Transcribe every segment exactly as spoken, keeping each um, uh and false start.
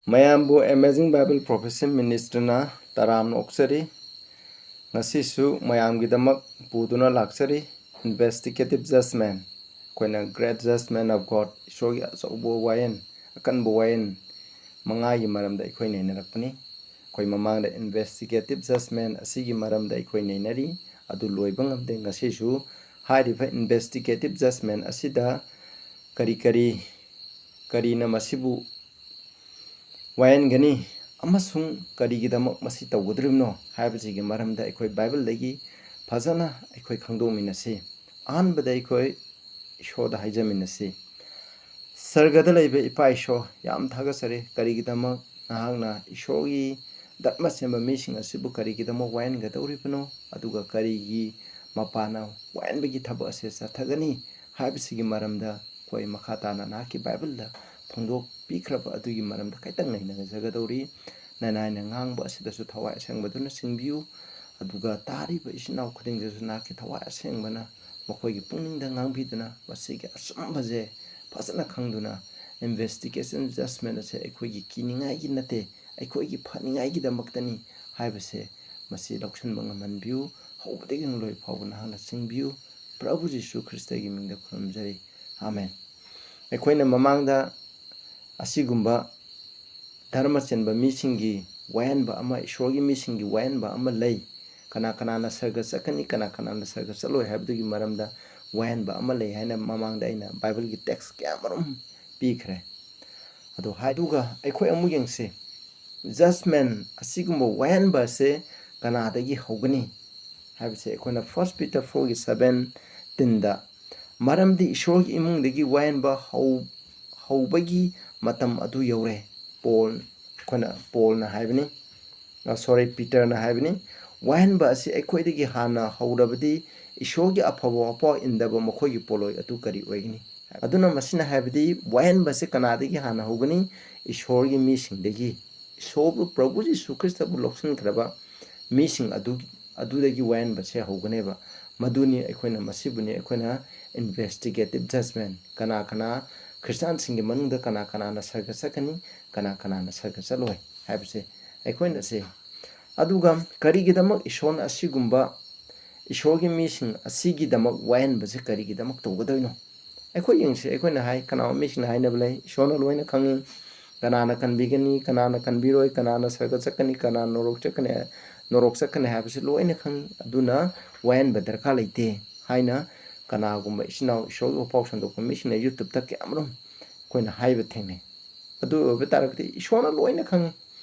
ꯃꯌꯥꯝꯕꯨ Amazing Bible Prophecy Ministryꯅ ꯇꯔꯥꯝꯅ ꯑꯣꯛꯆꯔꯤ꯫ ꯉꯁꯤꯁꯨ ꯃꯌꯥꯝꯒꯤꯗꯃꯛ ꯄꯨꯗꯨꯅ ꯂꯥꯛꯆꯔꯤ꯫ Investigative Judgment, ꯑꯩꯈꯣꯏꯅ Great Judgment of God, ꯏꯁꯣꯔꯒꯤ ꯑꯆꯧꯕ ꯋꯥꯌꯦꯜ, ꯑꯀꯟꯕ ꯋꯥꯌꯦꯜ ꯃꯉꯥꯒꯤ ꯃꯔꯝꯗ ꯑꯩꯈꯣꯏ ꯅꯩꯅꯔꯛꯄꯅꯤ꯫ ꯑꯩꯈꯣꯏ ꯃꯃꯥꯡꯗ Investigative Judgment ꯑꯁꯤꯒꯤ ꯃꯔꯝꯗ ꯑꯩꯈꯣꯏ ꯅꯩꯅꯔꯤ, ꯑꯗꯨ ꯂꯣꯏꯕ ꯉꯝꯗꯦ꯫ ꯉꯁꯤꯁꯨ ꯍꯥꯏꯔꯤꯕ Investigative Judgment ꯑꯁꯤꯗ ꯀꯔꯤ ꯀꯔꯤ, ꯀꯔꯤꯅ ꯃꯁꯤꯕꯨ ꯋꯥꯌꯦꯟꯒꯅꯤ ꯑꯃꯁꯨꯡ ꯀꯔꯤꯒꯤꯗꯃꯛ ꯃꯁꯤ ꯇꯧꯒꯗꯧꯔꯤꯕꯅꯣ ꯍꯥꯏꯕꯁꯤꯒꯤ ꯃꯔꯝꯗ ꯑꯩꯈꯣꯏ ꯕꯥꯏꯕꯜꯗꯒꯤ ꯐꯖꯅ ꯑꯩꯈꯣꯏ ꯈꯪꯗꯣꯛꯃꯤꯟꯅꯁꯤ꯫ ꯑꯍꯥꯟꯕꯗ ꯑꯩꯈꯣꯏ ꯏꯁꯣꯔꯗ ꯍꯥꯏꯖꯃꯤꯟꯅꯁꯤ꯫ ꯁꯔꯒꯗ ꯂꯩꯕ ꯏꯄꯥ ꯏꯁꯣꯔ, ꯌꯥꯝ ꯊꯥꯒꯠꯆꯔꯤ꯫ ꯀꯔꯤꯒꯤꯗꯃꯛ ꯅꯍꯥꯛꯅ ꯏꯁꯣꯔꯒꯤ ꯙꯔꯃ ꯆꯦꯟꯕ ꯃꯤꯁꯤꯡ ꯑꯁꯤꯕꯨ ꯀꯔꯤꯒꯤꯗꯃꯛ ꯋꯥꯌꯦꯟꯒꯗꯧꯔꯤꯕꯅꯣ? ꯑꯗꯨꯒ ꯀꯔꯤꯒꯤ ꯃꯄꯥꯅ ꯋꯥꯌꯦꯟꯕꯒꯤ ꯊꯕꯛ ꯑꯁꯤ ꯆꯠꯊꯒꯅꯤ ꯍꯥꯏꯕꯁꯤꯒꯤ ꯃꯔꯝꯗ ꯑꯩꯈꯣꯏ ꯃꯈꯥ ꯇꯥꯅ ꯅꯍꯥꯛꯀꯤ ꯕꯥꯏꯕꯜꯗ ꯐꯣꯡꯗꯣꯛꯄꯤꯈ꯭ꯔꯕ ꯑꯗꯨꯒꯤ ꯃꯔꯝꯗ ꯈꯤꯇꯪ ꯅꯩꯅꯖꯒꯗꯧꯔꯤ꯫ ꯅꯅꯥꯏꯅ ꯉꯥꯡꯕ ꯑꯁꯤꯗꯁꯨ ꯊꯋꯥꯏ ꯑꯁꯦꯡꯕꯗꯨꯅ ꯆꯤꯡꯕꯤꯌꯨ꯫ ꯑꯗꯨꯒ ꯇꯥꯔꯤꯕ ꯏꯆꯤꯟ ꯏꯅꯥꯎ ꯈꯨꯗꯤꯡꯗꯁꯨ ꯅꯍꯥꯛꯀꯤ ꯊꯋꯥꯏ ꯑꯁꯦꯡꯕꯅ ꯃꯈꯣꯏꯒꯤ ꯄꯨꯛꯅꯤꯡꯗ ꯉꯥꯡꯕꯤꯗꯨꯅ ꯃꯁꯤꯒꯤ ꯑꯆꯨꯝꯕꯁꯦ ꯐꯖꯅ ꯈꯪꯗꯨꯅ Investigative Judgment ꯑꯁꯦ ꯑꯩꯈꯣꯏꯒꯤ ꯀꯤꯅꯤꯡꯉꯥꯏꯒꯤ ꯅꯠꯇꯦ, ꯑꯩꯈꯣꯏꯒꯤ ꯐꯅꯤꯡꯉꯥꯏꯒꯤꯗꯃꯛꯇꯅꯤ ꯍꯥꯏꯕꯁꯦ ꯃꯁꯤ ꯂꯧꯁꯤꯟꯕ ꯉꯝꯍꯟꯕꯤꯌꯨ꯫ ꯍꯧꯕꯗꯒꯤ ꯂꯣꯏ ꯐꯥꯎꯕ ꯅꯍꯥꯛꯅ ꯆꯤꯡꯕꯤꯌꯨ꯫ ꯄ꯭ꯔꯚꯨ ꯖꯤꯁꯨ ꯈ꯭ꯔꯤꯁꯇꯒꯤ ꯃꯤꯡꯗ ꯈꯨꯔꯨꯝꯖꯔꯤ꯫ ꯑꯥꯃꯦꯟ꯫ ꯑꯩꯈꯣꯏꯅ ꯃꯃꯥꯡꯗ ꯑꯁꯤꯒꯨꯝꯕ ꯙꯔꯃ ꯆꯦꯟꯕ ꯃꯤꯁꯤꯡꯒꯤ ꯋꯥꯌꯦꯟꯕ ꯑꯃ, ꯏꯁꯣꯔꯒꯤ ꯃꯤꯁꯤꯡꯒꯤ ꯋꯥꯌꯦꯟꯕ ꯑꯃ ꯂꯩ꯫ ꯀꯅꯥ ꯀꯅꯥꯅ ꯁꯔꯒ ꯆꯠꯀꯅꯤ, ꯀꯅꯥ ꯀꯅꯥꯅ ꯁꯔꯒ ꯆꯠꯂꯣꯏ ꯍꯥꯏꯕꯗꯨꯒꯤ ꯃꯔꯝꯗ ꯋꯥꯌꯦꯟꯕ ꯑꯃ ꯂꯩ ꯍꯥꯏꯅ ꯃꯃꯥꯡꯗ ꯑꯩꯅ ꯕꯥꯏꯕꯜꯒꯤ text ꯀꯌꯥ ꯃꯔꯨꯝ ꯄꯤꯈ꯭ꯔꯦ꯫ ꯑꯗꯣ ꯍꯥꯏꯗꯨꯒ ꯑꯩꯈꯣꯏ ꯑꯃꯨꯛ ꯌꯦꯡꯁꯤ꯫ Judgment, ꯑꯁꯤꯒꯨꯝꯕ ꯋꯥꯌꯦꯟꯕ ꯑꯁꯦ ꯀꯅꯥꯗꯒꯤ ꯍꯧꯒꯅꯤ ꯍꯥꯏꯕꯁꯦ ꯑꯩꯈꯣꯏꯅ First Peter fourꯒꯤ seventeen ꯗ, "ꯃꯔꯝꯗꯤ ꯏꯁꯣꯔꯒꯤ ꯏꯃꯨꯡꯗꯒꯤ ꯋꯥꯌꯦꯟꯕ ꯍꯧ-, ꯍꯧꯕꯒꯤ ꯃꯇꯝ ꯑꯗꯨ ꯌꯧꯔꯦ"꯫ ꯄꯣꯜ, ꯑꯩꯈꯣꯏꯅ, ꯄꯣꯜꯅ ꯍꯥꯏꯕꯅꯤ, ꯑ, sorry, ꯄꯤꯇꯔꯅ ꯍꯥꯏꯕꯅꯤ꯫ "ꯋꯥꯍꯟꯕ ꯑꯁꯤ ꯑꯩꯈꯣꯏꯗꯒꯤ ꯍꯥꯟꯅ ꯍꯧꯔꯕꯗꯤ ꯏꯁꯣꯔꯒꯤ ꯑꯐꯕ ꯋꯥꯄꯥꯎ ꯏꯟꯗꯕ ꯃꯈꯣꯏꯒꯤ ꯄꯣꯠꯂꯣꯏ ꯑꯗꯨ ꯀꯔꯤ ꯑꯣꯏꯒꯅꯤ?" ꯑꯗꯨꯅ ꯃꯁꯤꯅ ꯍꯥꯏꯕꯗꯤ ꯋꯥꯍꯟꯕ ꯑꯁꯤ ꯀꯅꯥꯗꯒꯤ ꯍꯥꯟꯅ ꯍꯧꯒꯅꯤ? ꯏꯁꯣꯔꯒꯤ ꯃꯤꯁꯤꯡꯗꯒꯤ꯫ ꯏꯁꯣꯔꯕꯨ, ꯄ꯭ꯔꯚꯨ ꯖꯤꯁꯨ ꯈ꯭ꯔꯤꯁꯇꯕꯨ ꯂꯧꯁꯤꯟꯈ꯭ꯔꯕ ꯃꯤꯁꯤꯡ ꯑꯗꯨ, ꯑꯗꯨꯗꯒꯤ ꯋꯥꯍꯟꯕꯁꯦ ꯍꯧꯒꯅꯦꯕ꯫ ꯃꯗꯨꯅꯤ ꯑꯩꯈꯣꯏꯅ, ꯃꯁꯤꯕꯨꯅꯤ ꯑꯩꯈꯣꯏꯅ investigative judgment, ꯀꯅꯥ ꯀꯅꯥ ꯈ꯭ꯔꯤꯁꯇꯥꯟꯁꯤꯡꯒꯤ ꯃꯅꯨꯡꯗ ꯀꯅꯥ ꯀꯅꯥꯅ ꯁꯔꯒ ꯆꯠꯀꯅꯤ, ꯀꯅꯥ ꯀꯅꯥꯅ ꯁꯔꯒ ꯆꯠꯂꯣꯏ ꯍꯥꯏꯕꯁꯦ ꯑꯩꯈꯣꯏꯅ ꯁꯤ꯫ ꯑꯗꯨꯒ ꯀꯔꯤꯒꯤꯗꯃꯛ ꯏꯁꯣꯔꯅ ꯑꯁꯤꯒꯨꯝꯕ, ꯏꯁꯣꯔꯒꯤ ꯃꯤꯁꯤꯡ ꯑꯁꯤꯒꯤꯗꯃꯛ ꯋꯥꯍꯟꯕꯁꯦ ꯀꯔꯤꯒꯤꯗꯃꯛ ꯇꯧꯒꯗꯣꯏꯅꯣ? ꯑꯩꯈꯣꯏ ꯌꯦꯡꯁꯤ, ꯑꯩꯈꯣꯏꯅ ꯍꯥꯏ, ꯀꯅꯥꯒꯨꯝꯕ ꯃꯤꯁꯤꯡꯅ ꯍꯥꯏꯅꯕ ꯂꯩ, ꯏꯁꯣꯔꯅ ꯂꯣꯏꯅ ꯈꯪꯉꯤ, ꯀꯅꯥꯅ ꯀꯟꯕꯤꯒꯅꯤ, ꯀꯅꯥꯅ ꯀꯟꯕꯤꯔꯣꯏ, ꯀꯅꯥꯅ ꯁꯔꯒ ꯆꯠꯀꯅꯤ, ꯀꯅꯥꯅ ꯅꯣꯔꯣꯛ ꯆꯠꯀꯅꯤ, ꯅꯣꯔꯣꯛ ꯆꯠꯀꯅꯤ ꯍꯥꯏꯕꯁꯤ ꯂꯣꯏꯅ ꯈꯪꯉꯤ, ꯑꯗꯨꯅ ꯋꯥꯍꯟꯕ ꯗꯔꯀꯥꯔ ꯂꯩꯇꯦ ꯍꯥꯏꯅ ꯀꯅꯥꯒꯨꯝꯕ ꯏꯆꯤꯟ ꯏꯅꯥꯎ ꯏꯁꯣꯔꯒꯤ ꯋꯥꯄꯥꯎ ꯁꯟꯗꯣꯛꯄ ꯃꯤꯁꯤꯡꯅ YouTubeꯇ ꯀꯌꯥꯃꯔꯨꯝ ꯑꯩꯈꯣꯏꯅ ꯍꯥꯏꯕ ꯊꯦꯡꯅꯩ꯫ ꯑꯗꯨ ꯑꯣꯏꯕ ꯇꯥꯔꯒꯗꯤ ꯏꯁꯣꯔꯅ ꯂꯣꯏꯅ ꯈꯪꯉꯤ꯫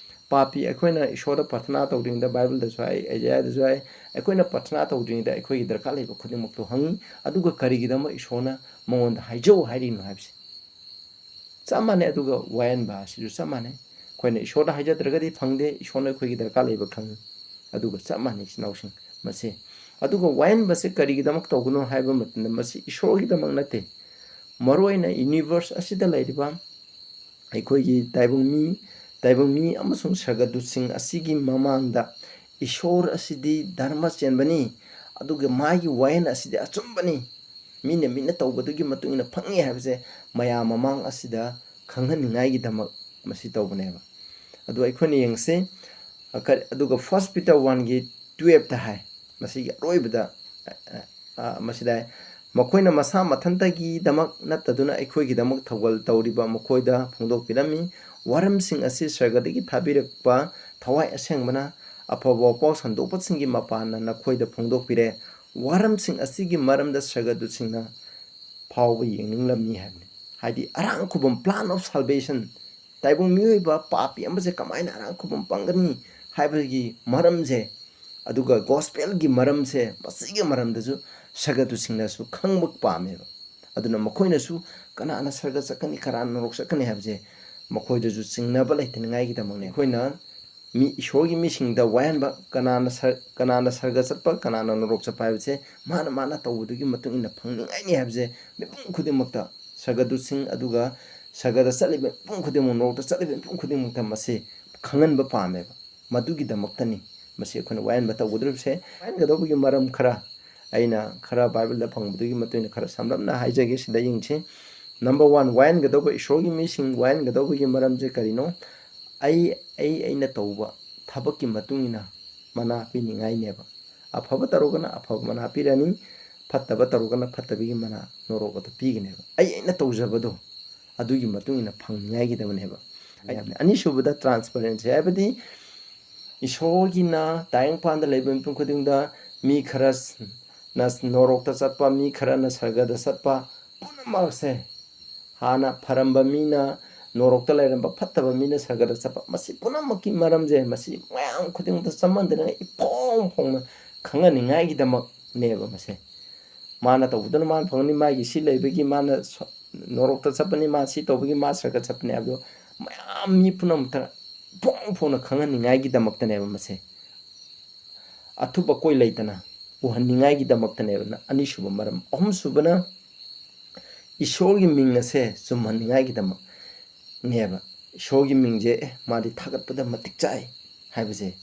ꯄꯥꯄꯤ ꯑꯩꯈꯣꯏꯅ ꯏꯁꯣꯔꯗ ꯄ꯭ꯔꯊꯅꯥ ꯇꯧꯗ꯭ꯔꯤꯉꯩꯗ, ꯕꯥꯏꯕꯜꯗꯁꯨ ꯍꯥꯏ, ꯑꯥꯏꯖꯥꯌꯥꯗꯁꯨ ꯍꯥꯏ, ꯑꯩꯈꯣꯏꯅ ꯄ꯭ꯔꯊꯅꯥ ꯇꯧꯗ꯭ꯔꯤꯉꯩꯗ ꯑꯩꯈꯣꯏꯒꯤ ꯗꯔꯀꯥꯔ ꯂꯩꯕ ꯈꯨꯗꯤꯡꯃꯛꯇꯣ ꯍꯪꯉꯤ꯫ ꯑꯗꯨꯒ ꯀꯔꯤꯒꯤꯗꯃꯛ ꯏꯁꯣꯔꯅ ꯃꯉꯣꯟꯗ ꯍꯥꯏꯖꯧ ꯍꯥꯏꯔꯤꯅꯣ ꯍꯥꯏꯕꯁꯦ ꯆꯞ ꯃꯥꯟꯅꯩ꯫ ꯑꯗꯨꯒ ꯋꯥꯌꯦꯟꯕ ꯑꯁꯤꯁꯨ ꯆꯞ ꯃꯥꯟꯅꯩ꯫ ꯑꯩꯈꯣꯏꯅ ꯏꯁꯣꯔꯗ ꯍꯥꯏꯖꯗ꯭ꯔꯒꯗꯤ ꯐꯪꯗꯦ, ꯏꯁꯣꯔꯅ ꯑꯩꯈꯣꯏꯒꯤ ꯗꯔꯀꯥꯔ ꯂꯩꯕ ꯈꯪꯉꯤ꯫ ꯑꯗꯨꯒ ꯆꯞ ꯃꯥꯟꯅꯩ, ꯏꯆꯤꯟ ꯏꯅꯥꯎꯁꯤꯡ꯫ ꯃꯁꯤ, ꯑꯗꯨꯒ ꯋꯥꯌꯦꯟꯕꯁꯦ ꯀꯔꯤꯒꯤꯗꯃꯛ ꯇꯧꯕꯅꯣ ꯍꯥꯏꯕ ꯃꯇꯝꯗ, ꯃꯁꯤ ꯏꯁꯣꯔꯒꯤꯗꯃꯛ ꯅꯠꯇꯦ꯫ ꯃꯔꯨꯑꯣꯏꯅ ꯌꯨꯅꯤꯚꯔꯁ ꯑꯁꯤꯗ ꯂꯩꯔꯤꯕ ꯑꯩꯈꯣꯏꯒꯤ ꯇꯥꯏꯕꯪ ꯃꯤ, ꯇꯥꯏꯕꯪ ꯃꯤ ꯑꯃꯁꯨꯡ ꯁꯔꯒꯗꯨꯠꯁꯤꯡ ꯑꯁꯤꯒꯤ ꯃꯃꯥꯡꯗ ꯏꯁꯣꯔ ꯑꯁꯤꯗꯤ ꯙꯔꯃ ꯆꯦꯟꯕꯅꯤ, ꯑꯗꯨꯒ ꯃꯥꯒꯤ ꯋꯥꯌꯦꯟ ꯑꯁꯤꯗꯤ ꯑꯆꯨꯝꯕꯅꯤ, ꯃꯤꯅ ꯃꯤꯠꯅ ꯇꯧꯕꯗꯨꯒꯤ ꯃꯇꯨꯡ ꯏꯟꯅ ꯐꯪꯉꯤ ꯍꯥꯏꯕꯁꯦ ꯃꯌꯥꯝ ꯃꯃꯥꯡ ꯑꯁꯤꯗ ꯈꯪꯍꯟꯅꯤꯡꯉꯥꯏꯒꯤꯗꯃꯛ ꯃꯁꯤ ꯇꯧꯕꯅꯦꯕ꯫ ꯑꯗꯨ ꯑꯩꯈꯣꯏꯅ ꯌꯦꯡꯁꯤ꯫ ꯑ, ꯀꯔꯤ-, ꯑꯗꯨꯒ First Peter oneꯒꯤ twelveꯇ ꯍꯥꯏ, ꯃꯁꯤꯒꯤ ꯑꯔꯣꯏꯕꯗ, ꯑ, ꯑ, ꯃꯁꯤꯗ ꯍꯥꯏ, "ꯃꯈꯣꯏꯅ ꯃꯁꯥ ꯃꯊꯟꯇꯒꯤꯗꯃꯛ ꯅꯠꯇꯗꯨꯅ ꯑꯩꯈꯣꯏꯒꯤꯗꯃꯛ ꯊꯧꯒꯜ ꯇꯧꯔꯤꯕ ꯃꯈꯣꯏꯗ ꯐꯣꯡꯗꯣꯛꯄꯤꯔꯝꯃꯤ꯫ ꯋꯥꯔꯝꯁꯤꯡ ꯑꯁꯤ ꯁꯔꯒꯗꯒꯤ ꯊꯥꯕꯤꯔꯛꯄ ꯊꯋꯥꯏ ꯑꯁꯦꯡꯕꯅ ꯑꯐꯕ ꯋꯥꯄꯥꯎ ꯁꯟꯗꯣꯛꯄꯁꯤꯡꯒꯤ ꯃꯄꯥꯟꯅ ꯅꯈꯣꯏꯗ ꯐꯣꯡꯗꯣꯛꯄꯤꯔꯦ꯫ ꯋꯥꯔꯝꯁꯤꯡ ꯑꯁꯤꯒꯤ ꯃꯔꯝꯗ ꯁꯔꯒꯗꯨꯠꯁꯤꯡꯅ ꯐꯥꯎꯕ ꯌꯦꯡꯅꯤꯡꯂꯝꯃꯤ" ꯍꯥꯏꯕꯅꯤ꯫ ꯍꯥꯏꯗꯤ ꯑꯔꯥꯡ ꯈꯨꯕꯝ, plan of salvation, ꯇꯥꯏꯕꯪ ꯃꯤꯑꯣꯏꯕ ꯄꯥꯄꯤ ꯑꯃꯁꯦ ꯀꯃꯥꯏꯅ ꯑꯔꯥꯡ ꯈꯨꯕꯝ ꯄꯪꯒꯅꯤ ꯍꯥꯏꯕꯒꯤ ꯃꯔꯝꯁꯦ, ꯑꯗꯨꯒ ꯒꯣꯁꯄꯦꯜꯒꯤ ꯃꯔꯝꯁꯦ, ꯃꯁꯤꯒꯤ ꯃꯔꯝꯗꯁꯨ ꯁꯔꯒꯗꯨꯠꯁꯤꯡꯅꯁꯨ ꯈꯪꯕ ꯄꯥꯝꯃꯦꯕ꯫ ꯑꯗꯨꯅ ꯃꯈꯣꯏꯅꯁꯨ ꯀꯅꯥꯅ ꯁꯔꯒ ꯆꯠꯀꯅꯤ, ꯀꯅꯥꯅ ꯅꯣꯔꯣꯛ ꯆꯠꯀꯅꯤ ꯍꯥꯏꯕꯁꯦ ꯃꯈꯣꯏꯗꯁꯨ ꯆꯤꯡꯅꯕ ꯂꯩꯇꯅꯤꯡꯉꯥꯏꯒꯤꯗꯃꯛꯅꯤ꯫ ꯑꯩꯈꯣꯏꯅ ꯃꯤ, ꯏꯁꯣꯔꯒꯤ ꯃꯤꯁꯤꯡꯗ ꯋꯥꯍꯟꯕ, ꯀꯅꯥꯅ ꯁꯔ-, ꯀꯅꯥꯅ ꯁꯔꯒ ꯆꯠꯄ, ꯀꯅꯥꯅ ꯅꯣꯔꯣꯛ ꯆꯠꯄ ꯍꯥꯏꯕꯁꯦ ꯃꯥꯅ ꯃꯥꯅ ꯇꯧꯕꯗꯨꯒꯤ ꯃꯇꯨꯡ ꯏꯟꯅ ꯐꯪꯅꯤꯡꯉꯥꯏꯅꯤ ꯍꯥꯏꯕꯁꯦ ꯃꯤꯄꯨꯝ ꯈꯨꯗꯤꯡꯃꯛꯇ, ꯁꯔꯒꯗꯨꯠꯁꯤꯡ, ꯑꯗꯨꯒ ꯁꯔꯒꯗ ꯆꯠꯂꯤꯕ ꯃꯤꯄꯨꯝ ꯈꯨꯗꯤꯡꯃꯛ, ꯅꯣꯔꯣꯛꯇ ꯆꯠꯂꯤꯕ ꯃꯤꯄꯨꯝ ꯈꯨꯗꯤꯡꯃꯛꯇ ꯃꯁꯤ ꯈꯪꯍꯟꯕ ꯄꯥꯝꯃꯦꯕ꯫ ꯃꯗꯨꯒꯤꯗꯃꯛꯇꯅꯤ ꯃꯁꯤ ꯑꯩꯈꯣꯏꯅ ꯋꯥꯌꯦꯟꯕ ꯇꯧꯒꯗꯧꯔꯤꯕꯁꯦ꯫ ꯋꯥꯌꯦꯟꯒꯗꯧꯕꯒꯤ ꯃꯔꯝ ꯈꯔ ꯑꯩꯅ ꯈꯔ ꯕꯥꯏꯕꯜꯗ ꯐꯪꯕꯗꯨꯒꯤ ꯃꯇꯨꯡ ꯏꯟꯅ ꯈꯔ ꯁꯝꯂꯞꯅ ꯍꯥꯏꯖꯒꯦ꯫ ꯁꯤꯗ ꯌꯦꯡꯁꯤ꯫ Number one, ꯋꯥꯌꯦꯟꯒꯗꯧꯕ, ꯏꯁꯣꯔꯒꯤ ꯃꯤꯁꯤꯡ ꯋꯥꯌꯦꯟꯒꯗꯧꯕꯒꯤ ꯃꯔꯝꯁꯦ ꯀꯔꯤꯅꯣ? ꯑꯩ ꯑꯩ ꯑꯩꯅ ꯇꯧꯕ ꯊꯕꯛꯀꯤ ꯃꯇꯨꯡ ꯏꯟꯅ ꯃꯅꯥ ꯄꯤꯅꯤꯡꯉꯥꯏꯅꯦꯕ꯫ ꯑꯐꯕ ꯇꯧꯔꯒꯅ ꯑꯐꯕ ꯃꯅꯥ ꯄꯤꯔꯅꯤ, ꯐꯠꯇꯕ ꯇꯧꯔꯒꯅ ꯐꯠꯇꯕꯒꯤ ꯃꯅꯥ, ꯅꯣꯔꯣꯛ ꯑꯗꯨ ꯄꯤꯒꯅꯦꯕ꯫ ꯑꯩ ꯑꯩꯅ ꯇꯧꯖꯕꯗꯣ ꯑꯗꯨꯒꯤ ꯃꯇꯨꯡ ꯏꯟꯅ ꯐꯪꯅꯤꯡꯉꯥꯏꯒꯤꯗꯕꯅꯦꯕ꯫ ꯑꯅꯤꯁꯨꯕꯗ, transparency ꯍꯥꯏꯕꯗꯤ ꯏꯁꯣꯔꯒꯤꯅ ꯇꯥꯏꯕꯪꯄꯥꯟꯗ ꯂꯩꯕ ꯃꯤꯄꯨꯝ ꯈꯨꯗꯤꯡꯗ, ꯃꯤ ꯈꯔꯅ ꯅꯣꯔꯣꯛꯇ ꯆꯠꯄ, ꯃꯤ ꯈꯔꯅ ꯁꯔꯒꯗ ꯆꯠꯄ, ꯄꯨꯝꯅꯃꯛꯁꯦ, ꯍꯥꯟꯅ ꯐꯔꯝꯕ ꯃꯤꯅ ꯅꯣꯔꯣꯛꯇ ꯂꯩꯔꯝꯕ, ꯐꯠꯇꯕ ꯃꯤꯅ ꯁꯔꯒꯗ ꯆꯠꯄ, ꯃꯁꯤ ꯄꯨꯝꯅꯃꯛꯀꯤ ꯃꯔꯝꯁꯦ, ꯃꯁꯤ ꯃꯌꯥꯝ ꯈꯨꯗꯤꯡꯃꯛꯇ ꯆꯃꯝꯅꯗꯅ ꯏꯐꯣꯡ ꯐꯣꯡꯅ ꯈꯪꯍꯟꯅꯤꯡꯉꯥꯏꯒꯤꯗꯃꯛꯅꯦꯕ ꯃꯁꯦ꯫ ꯃꯥꯅ ꯇꯧꯕꯗꯨꯅ ꯃꯥꯅ ꯐꯪꯒꯅꯤ, ꯃꯥꯒꯤ ꯁꯤ ꯂꯩꯕꯒꯤ ꯃꯥꯅ ꯁ-, ꯅꯣꯔꯣꯛꯇ ꯆꯠꯄꯅꯤ, ꯃꯥ ꯁꯤ ꯇꯧꯕꯒꯤ ꯃꯥ ꯁꯔꯒ ꯆꯠꯄꯅꯤ ꯍꯥꯏꯕꯗꯣ ꯃꯌꯥꯝ ꯃꯤ ꯄꯨꯝꯅꯃꯛꯇ ꯐꯣꯡ ꯐꯣꯡꯅ ꯈꯪꯍꯟꯅꯤꯡꯉꯥꯏꯒꯤꯗꯃꯛꯇꯅꯦꯕ ꯃꯁꯦ꯫ ꯑꯊꯨꯞ ꯑꯀꯣꯏ ꯂꯩꯇꯅ ꯎꯍꯟꯅꯤꯡꯉꯥꯏꯒꯤꯗꯃꯛꯇꯅꯦꯕ꯫ ꯑꯅꯤꯁꯨꯕ ꯃꯔꯝ꯫ ꯑꯍꯨꯝꯁꯨꯕꯅ ꯏꯁꯣꯔꯒꯤ ꯃꯤꯡ ꯑꯁꯦ ꯆꯨꯝꯍꯟꯅꯤꯡꯉꯥꯏꯒꯤꯗꯃꯛꯅꯦꯕ꯫ ꯏꯁꯣꯔꯒꯤ ꯃꯤꯡꯁꯦ, "ꯑꯦ, ꯃꯥꯗꯤ ꯊꯥꯒꯠꯄꯗ ꯃꯇꯤꯛ ꯆꯥꯏ" ꯍꯥꯏꯕꯁꯦ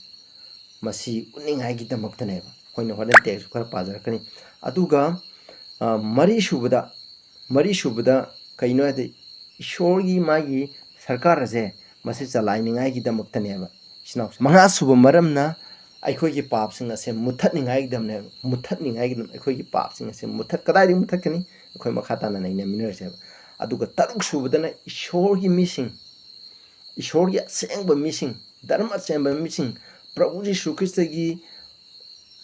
ꯃꯁꯤ ꯎꯠꯅꯤꯡꯉꯥꯏꯒꯤꯗꯃꯛꯇꯅꯦꯕ꯫ ꯑꯩꯈꯣꯏꯅ ꯍꯣꯔꯦꯟ text ꯈꯔ ꯄꯥꯖꯔꯛꯀꯅꯤ꯫ ꯑꯗꯨꯒ, ꯑ, ꯃꯔꯤꯁꯨꯕꯗ, ꯃꯔꯤꯁꯨꯕꯗ ꯀꯩꯅꯣ ꯍꯥꯏꯗꯤ ꯏꯁꯣꯔꯒꯤ ꯃꯥꯒꯤ ꯁꯔꯀꯥꯔ ꯑꯁꯦ ꯃꯁꯤ ꯆꯂꯥꯏꯅꯤꯡꯉꯥꯏꯒꯤꯗꯃꯛꯇꯅꯦꯕ꯫ ꯏꯆꯤꯟ ꯏꯅꯥꯎꯁꯦ, ꯃꯉꯥꯁꯨꯕ ꯃꯔꯝꯅ ꯑꯩꯈꯣꯏꯒꯤ ꯄꯥꯞꯁꯤꯡ ꯑꯁꯦ ꯃꯨꯠꯊꯠꯅꯤꯡꯉꯥꯏꯒꯤꯗꯃꯛꯅꯦꯕ, ꯃꯨꯠꯊꯠꯅꯤꯡꯉꯥꯏꯒꯤꯗꯃꯛ꯫ ꯑꯩꯈꯣꯏꯒꯤ ꯄꯥꯞꯁꯤꯡ ꯑꯁꯦ ꯃꯨꯠꯊꯠ-, ꯀꯗꯥꯏꯗꯒꯤ ꯃꯨꯠꯊꯠꯀꯅꯤ? ꯑꯩꯈꯣꯏ ꯃꯈꯥ ꯇꯥꯅ ꯅꯩꯅꯃꯤꯟꯅꯔꯁꯦꯕ꯫ ꯑꯗꯨꯒ ꯇꯔꯨꯛ ꯁꯨꯕꯗꯅ ꯏꯁꯣꯔꯒꯤ ꯃꯤꯁꯤꯡ, ꯏꯁꯣꯔꯒꯤ ꯑꯁꯦꯡꯕ ꯃꯤꯁꯤꯡ, ꯙꯔꯃ ꯑꯁꯦꯡꯕ ꯃꯤꯁꯤꯡ, ꯄ꯭ꯔꯚꯨ ꯖꯤꯁꯨ ꯈ꯭ꯔꯤꯁꯇꯒꯤ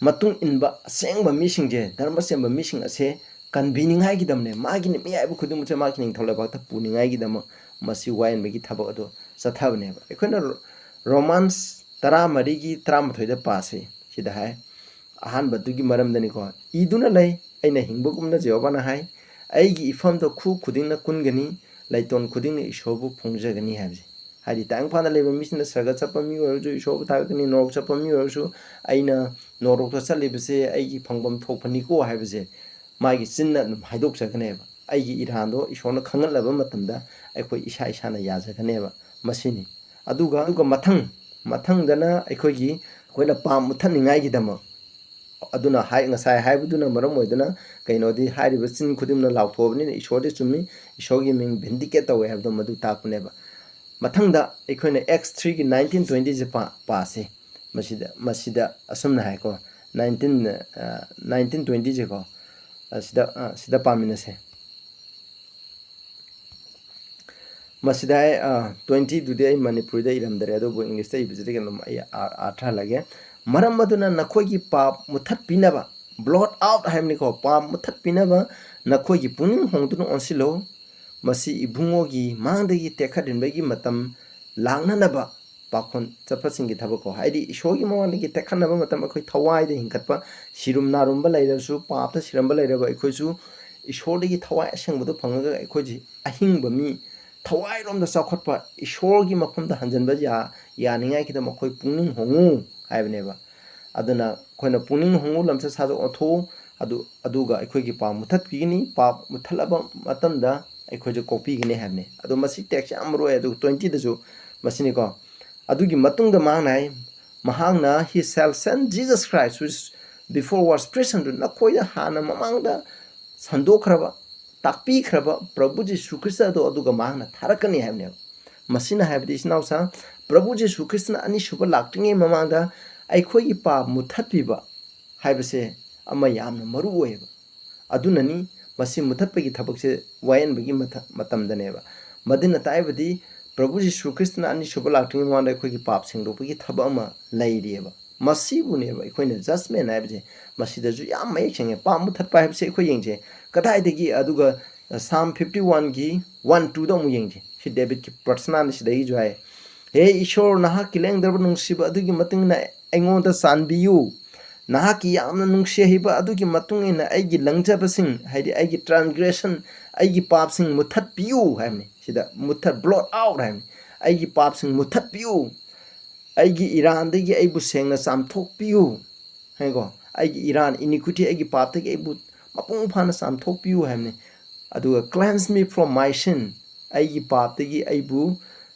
ꯃꯇꯨꯡ ꯏꯟꯕ ꯑꯁꯦꯡꯕ ꯃꯤꯁꯤꯡꯁꯦ, ꯙꯔꯃ ꯆꯦꯟꯕ ꯃꯤꯁꯤꯡ ꯑꯁꯦ ꯀꯟꯕꯤꯅꯤꯡꯉꯥꯏꯒꯤꯗꯃꯛꯅꯦ, ꯃꯥꯒꯤ ꯃꯤꯌꯥꯏꯕ ꯈꯨꯗꯤꯡꯃꯛꯁꯦ ꯃꯥꯒꯤ ꯅꯤꯡꯊꯧ ꯂꯩꯕꯥꯛꯇ ꯄꯨꯅꯤꯡꯉꯥꯏꯒꯤꯗꯃꯛ ꯃꯁꯤ ꯋꯥꯌꯦꯟꯕꯒꯤ ꯊꯕꯛ ꯑꯗꯨ ꯆꯠꯊꯕꯅꯦꯕ꯫ ꯑꯩꯈꯣꯏꯅ ꯔꯣ-, ꯔꯣꯃꯥꯟꯁ ꯇꯔꯥꯃꯔꯤꯒꯤ ꯇꯔꯥꯃꯥꯊꯣꯏꯗ ꯄꯥꯁꯤ꯫ ꯁꯤꯗ ꯍꯥꯏ, ꯑꯍꯥꯟꯕꯗꯨꯒꯤ ꯃꯔꯝꯗꯅꯤꯀꯣ, "ꯏꯗꯨꯅ ꯂꯩ, ꯑꯩꯅ ꯍꯤꯡꯕꯒꯨꯝꯅ ꯖꯦꯍꯣꯚꯥꯅ ꯍꯥꯏ, ꯑꯩꯒꯤ ꯏꯐꯝꯗ ꯈꯨ ꯈꯨꯗꯤꯡꯅ ꯀꯨꯟꯒꯅꯤ, ꯂꯩꯇꯣꯟ ꯈꯨꯗꯤꯡꯅ ꯏꯁꯣꯔꯕꯨ ꯐꯣꯡꯖꯒꯅꯤ" ꯍꯥꯏꯕꯁꯦ꯫ ꯍꯥꯏꯗꯤ ꯇꯥꯏꯕꯪ ꯐꯥꯅ ꯂꯩꯕ ꯃꯤꯁꯤꯡꯅ ꯁꯔꯒ ꯆꯠꯄ ꯃꯤ ꯑꯣꯏꯔꯁꯨ ꯏꯁꯣꯔꯕꯨ ꯊꯥꯒꯠꯀꯅꯤ, ꯅꯣꯔꯣꯛ ꯆꯠꯄ ꯃꯤ ꯑꯣꯏꯔꯁꯨ ꯑꯩꯅ ꯅꯣꯔꯣꯛꯇ ꯆꯠꯂꯤꯕꯁꯦ ꯑꯩꯒꯤ ꯐꯪꯐꯝ ꯊꯣꯛꯄꯅꯤꯀꯣ ꯍꯥꯏꯕꯁꯦ ꯃꯥꯒꯤ ꯆꯤꯟꯅ ꯑꯗꯨꯝ ꯍꯥꯏꯗꯣꯛꯆꯒꯅꯦꯕ꯫ ꯑꯩꯒꯤ ꯏꯔꯥꯟꯗꯣ ꯏꯁꯣꯔꯅ ꯈꯪꯍꯜꯂꯕ ꯃꯇꯝꯗ ꯑꯩꯈꯣꯏ ꯏꯁꯥ ꯏꯁꯥꯅ ꯌꯥꯖꯒꯅꯦꯕ꯫ ꯃꯁꯤꯅꯤ꯫ ꯑꯗꯨꯒ, ꯑꯗꯨꯒ ꯃꯊꯪ, ꯃꯊꯪꯗꯅ ꯑꯩꯈꯣꯏꯒꯤ, ꯑꯩꯈꯣꯏꯅ ꯄꯥꯞ ꯃꯨꯠꯊꯠꯅꯤꯡꯉꯥꯏꯒꯤꯗꯃꯛ, ꯑꯗꯨꯅ ꯍꯥꯏ, ꯉꯁꯥꯏ ꯍꯥꯏꯕꯗꯨꯅ ꯃꯔꯝ ꯑꯣꯏꯗꯨꯅ ꯀꯩꯅꯣꯗꯤ ꯍꯥꯏꯔꯤꯕ ꯆꯤꯟ ꯈꯨꯗꯤꯡꯅ ꯂꯥꯎꯊꯣꯛꯑꯕꯅꯤꯅ ꯏꯁꯣꯔꯗꯤ ꯆꯨꯝꯃꯤ, ꯏꯁꯣꯔꯒꯤ ꯃꯤꯡ vindicate ꯇꯧꯋꯦ ꯍꯥꯏꯕꯗꯣ ꯃꯗꯨ ꯇꯥꯛꯄꯅꯦꯕ꯫ ꯃꯊꯪꯗ ꯑꯩꯈꯣꯏꯅ Acts threeꯒꯤ nineteen twentyꯁꯦ ꯄꯥ-, ꯄꯥꯁꯦ꯫ ꯃꯁꯤꯗ, ꯃꯁꯤꯗ ꯑꯁꯨꯝꯅ ꯍꯥꯏꯀꯣ, nineteen, nineteen twentyꯁꯦꯀꯣ, ꯑꯁꯤꯗ, ꯑ, ꯁꯤꯗ ꯄꯥꯃꯤꯟꯅꯁꯦ꯫ ꯃꯁꯤꯗ ꯑꯩ, ꯑ, twentyꯗꯨꯗꯤ ꯑꯩ ꯃꯅꯤꯄꯨꯔꯤꯗ ꯏꯔꯝꯗꯔꯦ, ꯑꯗꯨꯕꯨ Englishꯇ ꯏꯕꯁꯤꯗꯒꯤ ꯑꯗꯨꯝ ꯑꯩ ꯑꯥ-, ꯑꯥꯔꯊ ꯍꯜꯂꯒꯦ꯫ "ꯃꯔꯝ ꯑꯗꯨꯅ ꯅꯈꯣꯏꯒꯤ ꯄꯥꯞ ꯃꯨꯊꯠꯄꯤꯅꯕ", blot out ꯍꯥꯏꯕꯅꯤꯀꯣ, "ꯄꯥꯞ ꯃꯨꯊꯠꯄꯤꯅꯕ ꯅꯈꯣꯏꯒꯤ ꯄꯨꯛꯅꯤꯡ ꯍꯣꯡꯗꯨꯅ ꯑꯣꯟꯁꯤꯜꯂꯣ꯫ ꯃꯁꯤ ꯏꯕꯨꯡꯉꯣꯒꯤ ꯃꯥꯡꯗꯒꯤ ꯇꯦꯛꯈꯠꯍꯟꯕꯒꯤ ꯃꯇꯝ ꯂꯥꯛꯅꯅꯕ ꯄꯥꯈꯣꯟ ꯆꯠꯄꯁꯤꯡꯒꯤ ꯊꯕꯛꯀꯣ", ꯍꯥꯏꯗꯤ ꯏꯁꯣꯔꯒꯤ ꯃꯃꯥꯡꯗꯒꯤ ꯇꯦꯛꯈꯠꯅꯕ ꯃꯇꯝ ꯑꯩꯈꯣꯏ ꯊꯋꯥꯏꯗ ꯍꯤꯡꯒꯠꯄ, ꯁꯤꯔꯨꯝ ꯅꯥꯔꯨꯝꯕ ꯂꯩꯔꯕꯁꯨ, ꯄꯥꯞꯇ ꯁꯤꯔꯝꯕ ꯂꯩꯔꯕ ꯑꯩꯈꯣꯏꯁꯨ ꯏꯁꯣꯔꯗꯒꯤ ꯊꯋꯥꯏ ꯑꯁꯦꯡꯕꯗꯨ ꯐꯪꯉꯒ ꯑꯩꯈꯣꯏꯁꯤ ꯑꯍꯤꯡꯕ ꯃꯤ, ꯊꯋꯥꯏꯔꯣꯝꯗ ꯆꯥꯎꯈꯠꯄ, ꯏꯁꯣꯔꯒꯤ ꯃꯐꯝꯗ ꯍꯟꯖꯤꯟꯕ ꯌꯥ-, ꯌꯥꯅꯤꯡꯉꯥꯏꯒꯤꯗꯃꯛ ꯑꯩꯈꯣꯏ ꯄꯨꯛꯅꯤꯡ ꯍꯣꯡꯉꯨ ꯍꯥꯏꯕꯅꯦꯕ꯫ ꯑꯗꯨꯅ ꯑꯩꯈꯣꯏꯅ ꯄꯨꯛꯅꯤꯡ ꯍꯣꯡꯉꯨ, ꯂꯝꯆꯠ ꯁꯥꯖꯠ ꯑꯣꯟꯊꯣꯛꯎ, ꯑꯗꯨ, ꯑꯗꯨꯒ ꯑꯩꯈꯣꯏꯒꯤ ꯄꯥꯞ ꯃꯨꯊꯠꯄꯤꯒꯅꯤ, ꯄꯥꯞ ꯃꯨꯊꯠꯂꯕ ꯃꯇꯝꯗ ꯑꯩꯈꯣꯏꯁꯨ ꯀꯣꯛꯄꯤꯒꯅꯤ ꯍꯥꯏꯕꯅꯤ꯫ ꯑꯗꯣ ꯃꯁꯤ text ꯌꯥꯝ ꯃꯔꯨ ꯑꯣꯏ꯫ ꯑꯗꯨꯒ twentyꯗꯁꯨ ꯃꯁꯤꯅꯤꯀꯣ, ꯑꯗꯨꯒꯤ ꯃꯇꯨꯡꯗ ꯃꯍꯥꯛꯅ ꯍꯥꯏ, ꯃꯍꯥꯛꯅ, "He shall send Jesus Christ, who is before was preached unto", ꯅꯈꯣꯏꯗ ꯍꯥꯟꯅ ꯃꯃꯥꯡꯗ ꯁꯟꯗꯣꯛꯈ꯭ꯔꯕ, ꯇꯥꯛꯄꯤꯈ꯭ꯔꯕ ꯄ꯭ꯔꯚꯨ ꯖꯤꯁꯨ ꯈ꯭ꯔꯤꯁꯇ ꯑꯗꯣ ꯑꯗꯨꯒ ꯃꯍꯥꯛꯅ ꯊꯥꯔꯛꯀꯅꯤ ꯍꯥꯏꯕꯅꯦꯕ꯫ ꯃꯁꯤꯅ ꯍꯥꯏꯕꯗꯤ, ꯏꯆꯤꯟ ꯏꯅꯥꯎꯁꯥ, ꯄ꯭ꯔꯚꯨ ꯖꯤꯁꯨ ꯈ꯭ꯔꯤꯁꯇꯅ ꯑꯅꯤꯁꯨꯕ ꯂꯥꯛꯇ꯭ꯔꯤꯉꯩ ꯃꯃꯥꯡꯗ ꯑꯩꯈꯣꯏꯒꯤ ꯄꯥꯞ ꯃꯨꯊꯠꯄꯤꯕ ꯍꯥꯏꯕꯁꯦ ꯑꯃ ꯌꯥꯝꯅ ꯃꯔꯨ ꯑꯣꯏꯌꯦꯕ꯫ ꯑꯗꯨꯅꯅꯤ ꯃꯁꯤ ꯃꯨꯊꯠꯄꯒꯤ ꯊꯕꯛꯁꯦ ꯋꯥꯌꯦꯟꯕꯒꯤ ꯃꯇꯝꯗꯅꯦꯕ꯫ ꯃꯗꯨꯅ ꯇꯥꯛꯏꯕꯗꯤ ꯄ꯭ꯔꯚꯨ ꯖꯤꯁꯨ ꯈ꯭ꯔꯤꯁꯇꯅ ꯑꯅꯤꯁꯨꯕ ꯂꯥꯛꯇ꯭ꯔꯤꯉꯩ ꯃꯃꯥꯡꯗ ꯑꯩꯈꯣꯏꯒꯤ ꯄꯥꯞ ꯁꯦꯡꯗꯣꯛꯄꯒꯤ ꯊꯕꯛ ꯑꯃ ꯂꯩꯔꯤꯑꯕ꯫ ꯃꯁꯤꯕꯨꯅꯦꯕ ꯑꯩꯈꯣꯏꯅ judgment ꯍꯥꯏꯕꯁꯦ ꯃꯁꯤꯗꯁꯨ ꯌꯥꯝ ꯃꯌꯦꯛ ꯁꯦꯡꯉꯦ꯫ ꯄꯥꯞ ꯃꯨꯊꯠꯄ ꯍꯥꯏꯕꯁꯦ ꯑꯩꯈꯣꯏ ꯌꯦꯡꯁꯦ ꯀꯗꯥꯏꯗꯒꯤ, ꯑꯗꯨꯒ Psalm fifty oneꯒꯤ one twoꯗ ꯑꯃꯨꯛ ꯌꯦꯡꯁꯦ꯫ ꯁꯤ ꯗꯦꯕꯤꯠꯀꯤ ꯄ꯭ꯔꯊꯅꯥꯅꯤ꯫ ꯁꯤꯗꯒꯤꯁꯨ ꯍꯥꯏ, "ꯍꯦ ꯏꯁꯣꯔ, ꯅꯍꯥꯛꯀꯤ ꯂꯦꯡꯗ꯭ꯔꯕ ꯅꯨꯡꯁꯤꯕ ꯑꯗꯨꯒꯤ ꯃꯇꯨꯡ ꯏꯟꯅ ꯑꯩꯉꯣꯟꯗ ꯆꯥꯟꯕꯤꯌꯨ꯫ ꯅꯍꯥꯛꯀꯤ ꯌꯥꯝꯅ ꯅꯨꯡꯁꯤ ꯍꯩꯕ ꯑꯗꯨꯒꯤ ꯃꯇꯨꯡ ꯏꯟꯅ ꯑꯩꯒꯤ ꯂꯪꯖꯕꯁꯤꯡ", ꯍꯥꯏꯗꯤ ꯑꯩꯒꯤ transgression, ꯑꯩꯒꯤ ꯄꯥꯞꯁꯤꯡ ꯃꯨꯊꯠꯄꯤꯌꯨ ꯍꯥꯏꯕꯅꯤ꯫ ꯁꯤꯗ ꯃꯨꯊꯠ-, blot out ꯍꯥꯏꯕꯅꯤ꯫ "ꯑꯩꯒꯤ ꯄꯥꯞꯁꯤꯡ ꯃꯨꯊꯠꯄꯤꯌꯨ꯫ ꯑꯩꯒꯤ ꯏꯔꯥꯟꯗꯒꯤ ꯑꯩꯕꯨ ꯁꯦꯡꯅ ꯆꯥꯝꯊꯣꯛꯄꯤꯌꯨ" ꯍꯥꯏꯀꯣ꯫ "ꯑꯩꯒꯤ ꯏꯔꯥꯟ, iniquity, ꯑꯩꯒꯤ ꯄꯥꯞꯇꯒꯤ ꯑꯩꯕꯨ ꯃꯄꯨꯡ ꯐꯥꯅ ꯆꯥꯝꯊꯣꯛꯄꯤꯌꯨ" ꯍꯥꯏꯕꯅꯤ꯫ ꯑꯗꯨꯒ "Cleanse me from my sin", ꯑꯩꯒꯤ ꯄꯥꯞꯇꯒꯤ ꯑꯩꯕꯨ,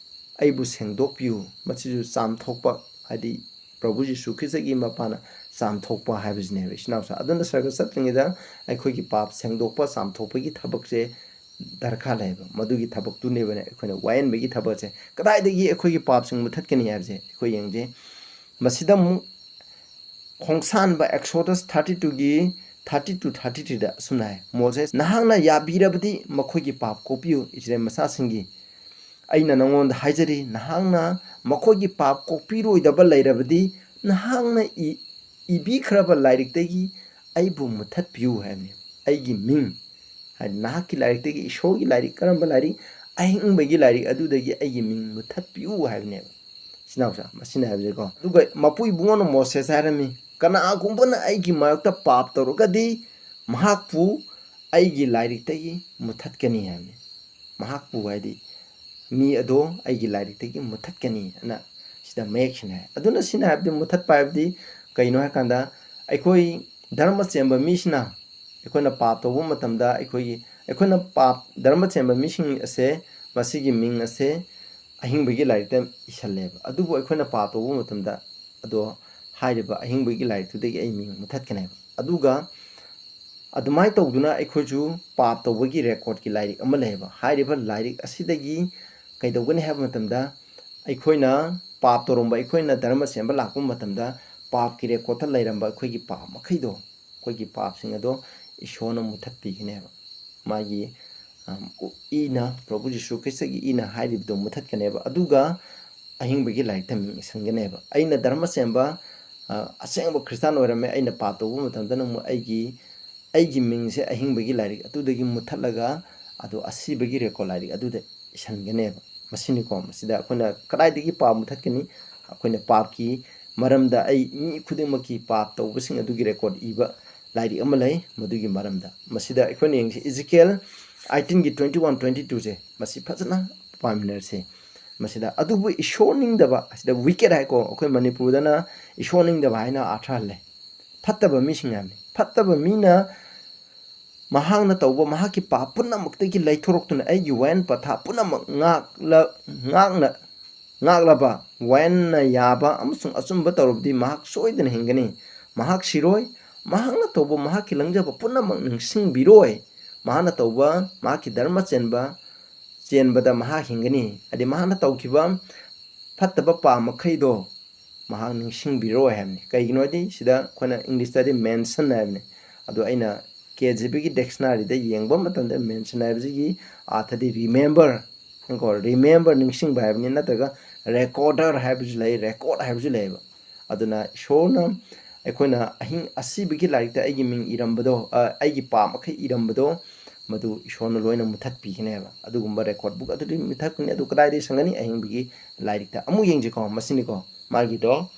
ꯑꯩꯕꯨ ꯁꯦꯡꯗꯣꯛꯄꯤꯌꯨ꯫ ꯃꯁꯤꯁꯨ ꯆꯥꯝꯊꯣꯛꯄ, ꯍꯥꯏꯗꯤ ꯄ꯭ꯔꯚꯨ ꯖꯤꯁꯨ ꯈ꯭ꯔꯤꯁꯇꯒꯤ ꯃꯄꯥꯅ ꯆꯥꯝꯊꯣꯛꯄ ꯍꯥꯏꯕꯁꯤꯅꯦꯕ, ꯏꯆꯤꯟ ꯏꯅꯥꯎꯁꯥ꯫ ꯑꯗꯨꯅ ꯁꯔꯒ ꯆꯠꯇ꯭ꯔꯤꯉꯩꯗ ꯑꯩꯈꯣꯏꯒꯤ ꯄꯥꯞ ꯁꯦꯡꯗꯣꯛꯄ, ꯆꯥꯝꯊꯣꯛꯄꯒꯤ ꯊꯕꯛꯁꯦ ꯗꯔꯀꯥꯔ ꯂꯩꯌꯦꯕ꯫ ꯃꯗꯨꯒꯤ ꯊꯕꯛꯇꯨꯅꯦꯕꯅꯦ ꯑꯩꯈꯣꯏꯅ ꯋꯥꯌꯦꯟꯕꯒꯤ ꯊꯕꯛꯁꯦ꯫ ꯀꯗꯥꯏꯗꯒꯤ ꯑꯩꯈꯣꯏꯒꯤ ꯄꯥꯞꯁꯤꯡ ꯃꯨꯊꯠꯀꯅꯤ ꯍꯥꯏꯕꯁꯦ ꯑꯩꯈꯣꯏ ꯌꯦꯡꯁꯦ꯫ ꯃꯁꯤꯗ ꯑꯃꯨꯛ ꯈꯣꯡꯁꯥꯟꯕ Exodus thirty two ꯒꯤ thirty two, thirty three ꯗ ꯑꯁꯨꯝꯅ ꯍꯥꯏ, "ꯃꯣꯁꯦꯁ, ꯅꯍꯥꯛꯅ ꯌꯥꯕꯤꯔꯕꯗꯤ ꯃꯈꯣꯏꯒꯤ ꯄꯥꯞ ꯀꯣꯛꯄꯤꯌꯨ, ꯏꯁꯔꯥꯌꯦꯜ ꯃꯆꯥꯁꯤꯡꯒꯤ꯫ ꯑꯩꯅ ꯅꯉꯣꯟꯗ ꯍꯥꯏꯖꯔꯤ, ꯅꯍꯥꯛꯅ ꯃꯈꯣꯏꯒꯤ ꯄꯥꯞ ꯀꯣꯛꯄꯤꯔꯣꯏꯗꯕ ꯂꯩꯔꯕꯗꯤ ꯅꯍꯥꯛꯅ ꯏ-, ꯏꯕꯤꯈ꯭ꯔꯕ ꯂꯥꯏꯔꯤꯛꯇꯒꯤ ꯑꯩꯕꯨ ꯃꯨꯊꯠꯄꯤꯌꯨ" ꯍꯥꯏꯕꯅꯤ꯫ "ꯑꯩꯒꯤ ꯃꯤꯡ", ꯍꯥꯏꯗꯤ ꯅꯍꯥꯛꯀꯤ ꯂꯥꯏꯔꯤꯛꯇꯒꯤ, ꯏꯁꯣꯔꯒꯤ ꯂꯥꯏꯔꯤꯛ, ꯀꯔꯝꯕ ꯂꯥꯏꯔꯤꯛ? ꯑꯍꯤꯡꯕꯒꯤ ꯂꯥꯏꯔꯤꯛ ꯑꯗꯨꯗꯒꯤ "ꯑꯩꯒꯤ ꯃꯤꯡ ꯃꯨꯊꯠꯄꯤꯌꯨ" ꯍꯥꯏꯕꯅꯦꯕ꯫ ꯏꯆꯤꯟ ꯏꯅꯥꯎꯁꯥ, ꯃꯁꯤꯅ ꯍꯥꯏꯕꯁꯦꯀꯣ꯫ ꯑꯗꯨꯒ ꯃꯄꯨ ꯏꯕꯨꯡꯉꯣꯅ ꯃꯣꯁꯦꯁ ꯍꯥꯏꯔꯝꯃꯤ, "ꯀꯅꯥꯒꯨꯝꯕꯅ ꯑꯩꯒꯤ ꯃꯥꯌꯣꯛꯇ ꯄꯥꯞ ꯇꯧꯔꯒꯗꯤ ꯃꯍꯥꯛꯄꯨ ꯑꯩꯒꯤ ꯂꯥꯏꯔꯤꯛꯇꯒꯤ ꯃꯨꯊꯠꯀꯅꯤ" ꯍꯥꯏꯕꯅꯤ꯫ "ꯃꯍꯥꯛꯄꯨ" ꯍꯥꯏꯗꯤ ꯃꯤ ꯑꯗꯣ "ꯑꯩꯒꯤ ꯂꯥꯏꯔꯤꯛꯇꯒꯤ ꯃꯨꯊꯠꯀꯅꯤ" ꯑꯅ ꯁꯤꯗ ꯃꯌꯦꯛ ꯁꯦꯡꯅ ꯍꯥꯏ꯫ ꯑꯗꯨꯅ ꯁꯤꯅ ꯍꯥꯏꯕꯗꯤ, ꯃꯨꯊꯠꯄ ꯍꯥꯏꯕꯗꯤ ꯀꯩꯅꯣ ꯍꯥꯏꯀꯥꯟꯗ, ꯑꯩꯈꯣꯏ ꯙꯔꯃ ꯆꯦꯟꯕ ꯃꯤꯁꯤꯅ, ꯑꯩꯈꯣꯏꯅ ꯄꯥꯞ ꯇꯧꯕ ꯃꯇꯝꯗ, ꯑꯩꯈꯣꯏꯒꯤ, ꯑꯩꯈꯣꯏꯅ ꯄꯥꯞ, ꯙꯔꯃ ꯆꯦꯟꯕ ꯃꯤꯁꯤꯡ ꯑꯁꯦ, ꯃꯁꯤꯒꯤ ꯃꯤꯡ ꯑꯁꯦ ꯑꯍꯤꯡꯕꯒꯤ ꯂꯥꯏꯔꯤꯛꯇ ꯏꯁꯜꯂꯦꯕ꯫ ꯑꯗꯨꯕꯨ ꯑꯩꯈꯣꯏꯅ ꯄꯥꯞ ꯇꯧꯕ ꯃꯇꯝꯗ, ꯑꯗꯣ ꯍꯥꯏꯔꯤꯕ ꯑꯍꯤꯡꯕꯒꯤ ꯂꯥꯏꯔꯤꯛꯇꯨꯗꯒꯤ ꯑꯩ ꯃꯤꯡ ꯃꯨꯊꯠꯀꯅꯦꯕ꯫ ꯑꯗꯨꯒ ꯑꯗꯨꯃꯥꯏꯅ ꯇꯧꯗꯨꯅ ꯑꯩꯈꯣꯏꯁꯨ ꯄꯥꯞ ꯇꯧꯕꯒꯤ ꯔꯦꯀꯣꯔꯠꯀꯤ ꯂꯥꯏꯔꯤꯛ ꯑꯃ ꯂꯩꯌꯦꯕ꯫ ꯍꯥꯏꯔꯤꯕ ꯂꯥꯏꯔꯤꯛ ꯑꯁꯤꯗꯒꯤ ꯀꯩꯗꯧꯒꯅꯤ ꯍꯥꯏꯕ ꯃꯇꯝꯗ, ꯑꯩꯈꯣꯏꯅ ꯄꯥꯞ ꯇꯧꯔꯝꯕ, ꯑꯩꯈꯣꯏꯅ ꯙꯔꯃ ꯆꯦꯟꯕ ꯂꯥꯛꯄ ꯃꯇꯝꯗ ꯄꯥꯞꯀꯤ ꯔꯦꯀꯣꯔꯠꯇ ꯂꯩꯔꯝꯕ ꯑꯩꯈꯣꯏꯒꯤ ꯄꯥꯞ ꯃꯈꯩꯗꯣ, ꯑꯩꯈꯣꯏꯒꯤ ꯄꯥꯞꯁꯤꯡ ꯑꯗꯣ ꯏꯁꯣꯔꯅ ꯃꯨꯊꯠꯄꯤꯒꯅꯦꯕ꯫ ꯃꯥꯒꯤ, ꯑꯝ, ꯏꯅ, ꯄ꯭ꯔꯚꯨ ꯖꯤꯁꯨ ꯈ꯭ꯔꯤꯁꯇꯒꯤ ꯏꯅ ꯍꯥꯏꯔꯤꯕꯗꯣ ꯃꯨꯊꯠꯀꯅꯦꯕ꯫ ꯑꯗꯨꯒ ꯑꯍꯤꯡꯕꯒꯤ ꯂꯥꯏꯔꯤꯛꯇ ꯃꯤꯡ ꯏꯁꯟꯒꯅꯦꯕ꯫ ꯑꯩꯅ ꯙꯔꯃ ꯆꯦꯟꯕ, ꯑ, ꯑꯁꯦꯡꯕ ꯈ꯭ꯔꯤꯁꯇꯥꯟ ꯑꯣꯏꯔꯝꯃꯦ, ꯑꯩꯅ ꯄꯥꯞ ꯇꯧꯕ ꯃꯇꯝꯗꯅ ꯑꯃꯨꯛ ꯑꯩꯒꯤ, ꯑꯩꯒꯤ ꯃꯤꯡꯁꯦ ꯑꯍꯤꯡꯕꯒꯤ ꯂꯥꯏꯔꯤꯛ ꯑꯗꯨꯗꯒꯤ ꯃꯨꯊꯠꯂꯒ, ꯑꯗꯣ ꯑꯁꯤꯕꯒꯤ ꯔꯦꯀꯣꯔꯠ ꯂꯥꯏꯔꯤꯛ ꯑꯗꯨꯗ ꯏꯁꯟꯒꯅꯦꯕ꯫ ꯃꯁꯤꯅꯤꯀꯣ, ꯃꯁꯤꯗ ꯑꯩꯈꯣꯏꯅ ꯀꯗꯥꯏꯗꯒꯤ ꯄꯥꯞ ꯃꯨꯊꯠꯀꯅꯤ? ꯑꯩꯈꯣꯏꯅ ꯄꯥꯞꯀꯤ ꯃꯔꯝꯗ, ꯑꯩ ꯃꯤ ꯈꯨꯗꯤꯡꯃꯛꯀꯤ ꯄꯥꯞ ꯇꯧꯕꯁꯤꯡ ꯑꯗꯨꯒꯤ ꯔꯦꯀꯣꯔꯠ ꯏꯕ ꯂꯥꯏꯔꯤꯛ ꯑꯃ ꯂꯩ, ꯃꯗꯨꯒꯤ ꯃꯔꯝꯗ꯫ ꯃꯁꯤꯗ ꯑꯩꯈꯣꯏꯅ ꯌꯦꯡꯁꯤ, ꯏꯖꯤꯀꯦꯜ eighteen ꯒꯤ twenty one, twenty two ꯁꯦ, ꯃꯁꯤ ꯐꯖꯅ ꯄꯥꯃꯤꯟꯅꯔꯁꯤ꯫ ꯃꯁꯤꯗ, "ꯑꯗꯨꯕꯨ ꯏꯁꯣꯔ ꯅꯤꯡꯗꯕ", ꯑꯁꯤꯗ wicked ꯍꯥꯏꯀꯣ, ꯑꯩꯈꯣꯏ ꯃꯅꯤꯄꯨꯔꯗꯅ ꯏꯁꯣꯔ ꯅꯤꯡꯗꯕ ꯍꯥꯏꯅ ꯑꯥꯔꯊ ꯍꯜꯂꯦ꯫ ꯐꯠꯇꯕ ꯃꯤꯁꯤꯡ ꯍꯥꯏꯕꯅꯤ꯫ ꯐꯠꯇꯕ ꯃꯤꯅ ꯃꯍꯥꯛꯅ ꯇꯧꯕ ꯃꯍꯥꯛꯀꯤ ꯄꯥꯞ ꯄꯨꯝꯅꯃꯛꯇꯒꯤ ꯂꯩꯊꯣꯔꯛꯇꯨꯅ ꯑꯩꯒꯤ ꯋꯥꯌꯦꯜ ꯄꯊꯥꯞ ꯄꯨꯝꯅꯃꯛ ꯉꯥꯛꯂ-, ꯉꯥꯛꯅ, ꯉꯥꯛꯂꯕ, ꯋꯥꯌꯦꯜꯅ ꯌꯥꯕ ꯑꯃꯁꯨꯡ ꯑꯆꯨꯝꯕ ꯇꯧꯔꯕꯗꯤ ꯃꯍꯥꯛ ꯁꯣꯏꯗꯅ ꯍꯤꯡꯒꯅꯤ꯫ ꯃꯍꯥꯛ ꯁꯤꯔꯣꯏ꯫ ꯃꯍꯥꯛꯅ ꯇꯧꯕ ꯃꯍꯥꯛꯀꯤ ꯂꯪꯖꯕ ꯄꯨꯝꯅꯃꯛ ꯅꯤꯡꯁꯤꯡꯕꯤꯔꯣꯏ꯫ ꯃꯍꯥꯛꯅ ꯇꯧꯕ ꯃꯍꯥꯛꯀꯤ ꯙꯔꯃ ꯆꯦꯟꯕ ꯆꯦꯟꯕꯗ ꯃꯍꯥꯛ ꯍꯤꯡꯒꯅꯤ꯫ ꯍꯥꯏꯗꯤ ꯃꯍꯥꯛꯅ ꯇꯧꯈꯤꯕ ꯐꯠꯇꯕ ꯄꯥꯞ ꯃꯈꯩꯗꯣ ꯃꯍꯥꯛ ꯅꯤꯡꯁꯤꯡꯕꯤꯔꯣꯏ ꯍꯥꯏꯕꯅꯤ꯫ ꯀꯩꯒꯤꯅꯣ ꯍꯥꯏꯗꯤ ꯁꯤꯗ ꯑꯩꯈꯣꯏꯅ ꯏꯪꯂꯤꯁꯇꯗꯤ ꯃꯦꯟꯁꯟ ꯍꯥꯏꯕꯅꯤ꯫ ꯑꯗꯣ ꯑꯩꯅ ꯀꯦ ꯖꯤ ꯕꯤꯒꯤ ꯗꯤꯛꯁꯅꯥꯔꯤꯗ ꯌꯦꯡꯕ ꯃꯇꯝꯗ ꯃꯦꯟꯁꯟ ꯍꯥꯏꯕꯁꯤꯒꯤ ꯑꯥꯔꯊꯗꯤ ꯔꯤꯃꯦꯝꯕꯔ ꯀꯣ, ꯔꯤꯃꯦꯝꯕꯔ ꯅꯤꯡꯁꯤꯡꯕ ꯍꯥꯏꯕꯅꯤ, ꯅꯠꯇ꯭ꯔꯒ ꯔꯦꯀꯣꯔꯗꯔ ꯍꯥꯏꯕꯁꯨ ꯂꯩ, ꯔꯦꯀꯣꯔꯗ ꯍꯥꯏꯕꯁꯨ ꯂꯩꯌꯦꯕ꯫ ꯑꯗꯨꯅ ꯏꯁꯣꯔꯅ ꯑꯩꯈꯣꯏꯅ ꯑꯍꯤꯡ ꯑꯁꯤꯕꯒꯤ ꯂꯥꯏꯔꯤꯛꯇ ꯑꯩꯒꯤ ꯃꯤꯡ ꯏꯔꯝꯕꯗꯣ, ꯑ, ꯑꯩꯒꯤ ꯄꯥꯞ ꯃꯈꯩ ꯏꯔꯝꯕꯗꯣ, ꯃꯗꯨ ꯏꯁꯣꯔꯅ ꯂꯣꯏꯅ ꯃꯨꯊꯠꯄꯤꯒꯅꯦꯕ꯫ ꯑꯗꯨꯒꯨꯝꯕ ꯔꯦꯀꯣꯔꯗ ꯕꯨꯛ ꯑꯗꯨꯗꯤ ꯃꯨꯊꯠꯀꯅꯤ꯫ ꯑꯗꯨ ꯀꯗꯥꯏꯗꯒꯤ ꯁꯪꯒꯅꯤ? ꯑꯍꯤꯡꯕꯒꯤ ꯂꯥꯏꯔꯤꯛꯇ꯫ ꯑꯃꯨꯛ ꯌꯦꯡꯁꯤꯀꯣ, ꯃꯁꯤꯅꯤꯀꯣ ꯃꯥꯒꯤꯗꯣ,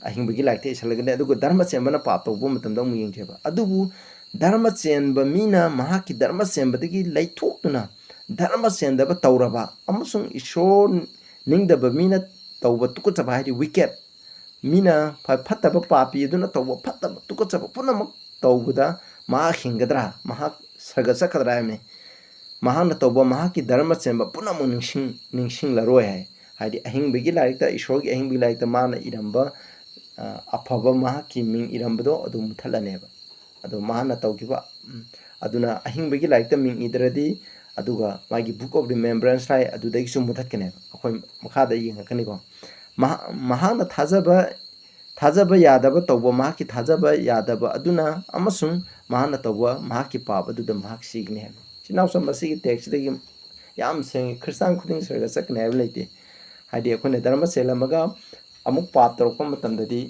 ꯑꯍꯤꯡꯕꯒꯤ ꯂꯥꯏꯔꯤꯛꯇ ꯏꯁꯜꯂꯒꯅꯤ꯫ ꯑꯗꯨꯒ ꯙꯔꯃ ꯆꯦꯟꯕꯅ ꯄꯥꯞ ꯇꯧꯕ ꯃꯇꯝꯗ ꯑꯃꯨꯛ ꯌꯦꯡꯁꯦꯕ꯫ ꯑꯗꯨꯕꯨ ꯙꯔꯃ ꯆꯦꯟꯕ ꯃꯤꯅ ꯃꯍꯥꯛꯀꯤ ꯙꯔꯃ ꯆꯦꯟꯕꯗꯒꯤ ꯂꯩꯊꯣꯛꯇꯨꯅ ꯙꯔꯃ ꯆꯦꯟꯗꯕ ꯇꯧꯔꯕ ꯑꯃꯁꯨꯡ ꯏꯁꯣꯔ ꯅꯤꯡꯗꯕ ꯃꯤꯅ ꯇꯧꯕ ꯇꯨꯀꯠꯆꯕ ꯍꯥꯏꯗꯤ ꯋꯤꯀꯦꯠ, ꯃꯤꯅ ꯐ-, ꯐꯠꯇꯕ ꯄꯥꯄꯤ ꯑꯗꯨꯅ ꯇꯧꯕ ꯐꯠꯇꯕ ꯇꯨꯀꯠꯆꯕ ꯄꯨꯝꯅꯃꯛ ꯇꯧꯕꯗ ꯃꯍꯥꯛ ꯍꯤꯡꯒꯗ꯭ꯔꯥ? ꯃꯍꯥꯛ ꯁꯔꯒ ꯆꯠꯀꯗ꯭ꯔꯥ ꯍꯥꯏꯕꯅꯤ꯫ ꯃꯍꯥꯛꯅ ꯇꯧꯕ ꯃꯍꯥꯛꯀꯤ ꯙꯔꯃ ꯆꯦꯟꯕ ꯄꯨꯝꯅꯃꯛ ꯅꯤꯡꯁꯤꯡ-, ꯅꯤꯡꯁꯤꯡꯂꯔꯣꯏ ꯍꯥꯏ꯫ ꯍꯥꯏꯗꯤ ꯑꯍꯤꯡꯕꯒꯤ ꯂꯥꯏꯔꯤꯛꯇ, ꯏꯁꯣꯔꯒꯤ ꯑꯍꯤꯡꯕꯒꯤ ꯂꯥꯏꯔꯤꯛꯇ ꯃꯥꯅ ꯏꯔꯝꯕ, ꯑ, ꯑꯐꯕ ꯃꯍꯥꯛꯀꯤ ꯃꯤꯡ ꯏꯔꯝꯕꯗꯣ ꯑꯗꯨ ꯃꯨꯊꯠꯂꯅꯦꯕ꯫ ꯑꯗꯣ ꯃꯍꯥꯛꯅ ꯇꯧꯈꯤꯕ, ꯎꯝ, ꯑꯗꯨꯅ ꯑꯍꯤꯡꯕꯒꯤ ꯂꯥꯏꯔꯤꯛꯇ ꯃꯤꯡ ꯏꯗ꯭ꯔꯗꯤ, ꯑꯗꯨꯒ ꯃꯥꯒꯤ Book of Remembrance ꯍꯥꯏ ꯑꯗꯨꯗꯒꯤꯁꯨ ꯃꯨꯊꯠꯀꯅꯦꯕ꯫ ꯑꯩꯈꯣꯏ ꯃꯈꯥꯗ ꯌꯦꯡꯉꯛꯀꯅꯤꯀꯣ꯫ ꯃꯍꯥꯛ-, ꯃꯍꯥꯛꯅ ꯊꯥꯖꯕ, ꯊꯥꯖꯕ ꯌꯥꯗꯕ ꯇꯧꯕ, ꯃꯍꯥꯛꯀꯤ ꯊꯥꯖꯕ ꯌꯥꯗꯕ ꯑꯗꯨꯅ ꯑꯃꯁꯨꯡ ꯃꯍꯥꯛꯅ ꯇꯧꯕ ꯃꯍꯥꯛꯀꯤ ꯄꯥꯞ ꯑꯗꯨꯗ ꯃꯍꯥꯛ ꯁꯤꯒꯅꯤ ꯍꯥꯏꯕꯅꯤ꯫ ꯏꯆꯤꯟ ꯏꯅꯥꯎꯁꯤꯡ, ꯃꯁꯤꯒꯤ ꯇꯦꯛꯁꯁꯤꯗꯒꯤ ꯌꯥꯝ ꯁꯦꯡꯉꯤ꯫ ꯈ꯭ꯔꯤꯁꯇꯥꯟ ꯈꯨꯗꯤꯡ ꯁꯔꯒ ꯆꯠꯀꯅꯤ ꯍꯥꯏꯕ ꯂꯩꯇꯦ꯫ ꯍꯥꯏꯗꯤ ꯑꯩꯈꯣꯏꯅ ꯙꯔꯃ ꯆꯦꯜꯂꯝꯃꯒ ꯑꯃꯨꯛ ꯄꯥꯞ ꯇꯧꯔꯛꯄ ꯃꯇꯝꯗꯗꯤ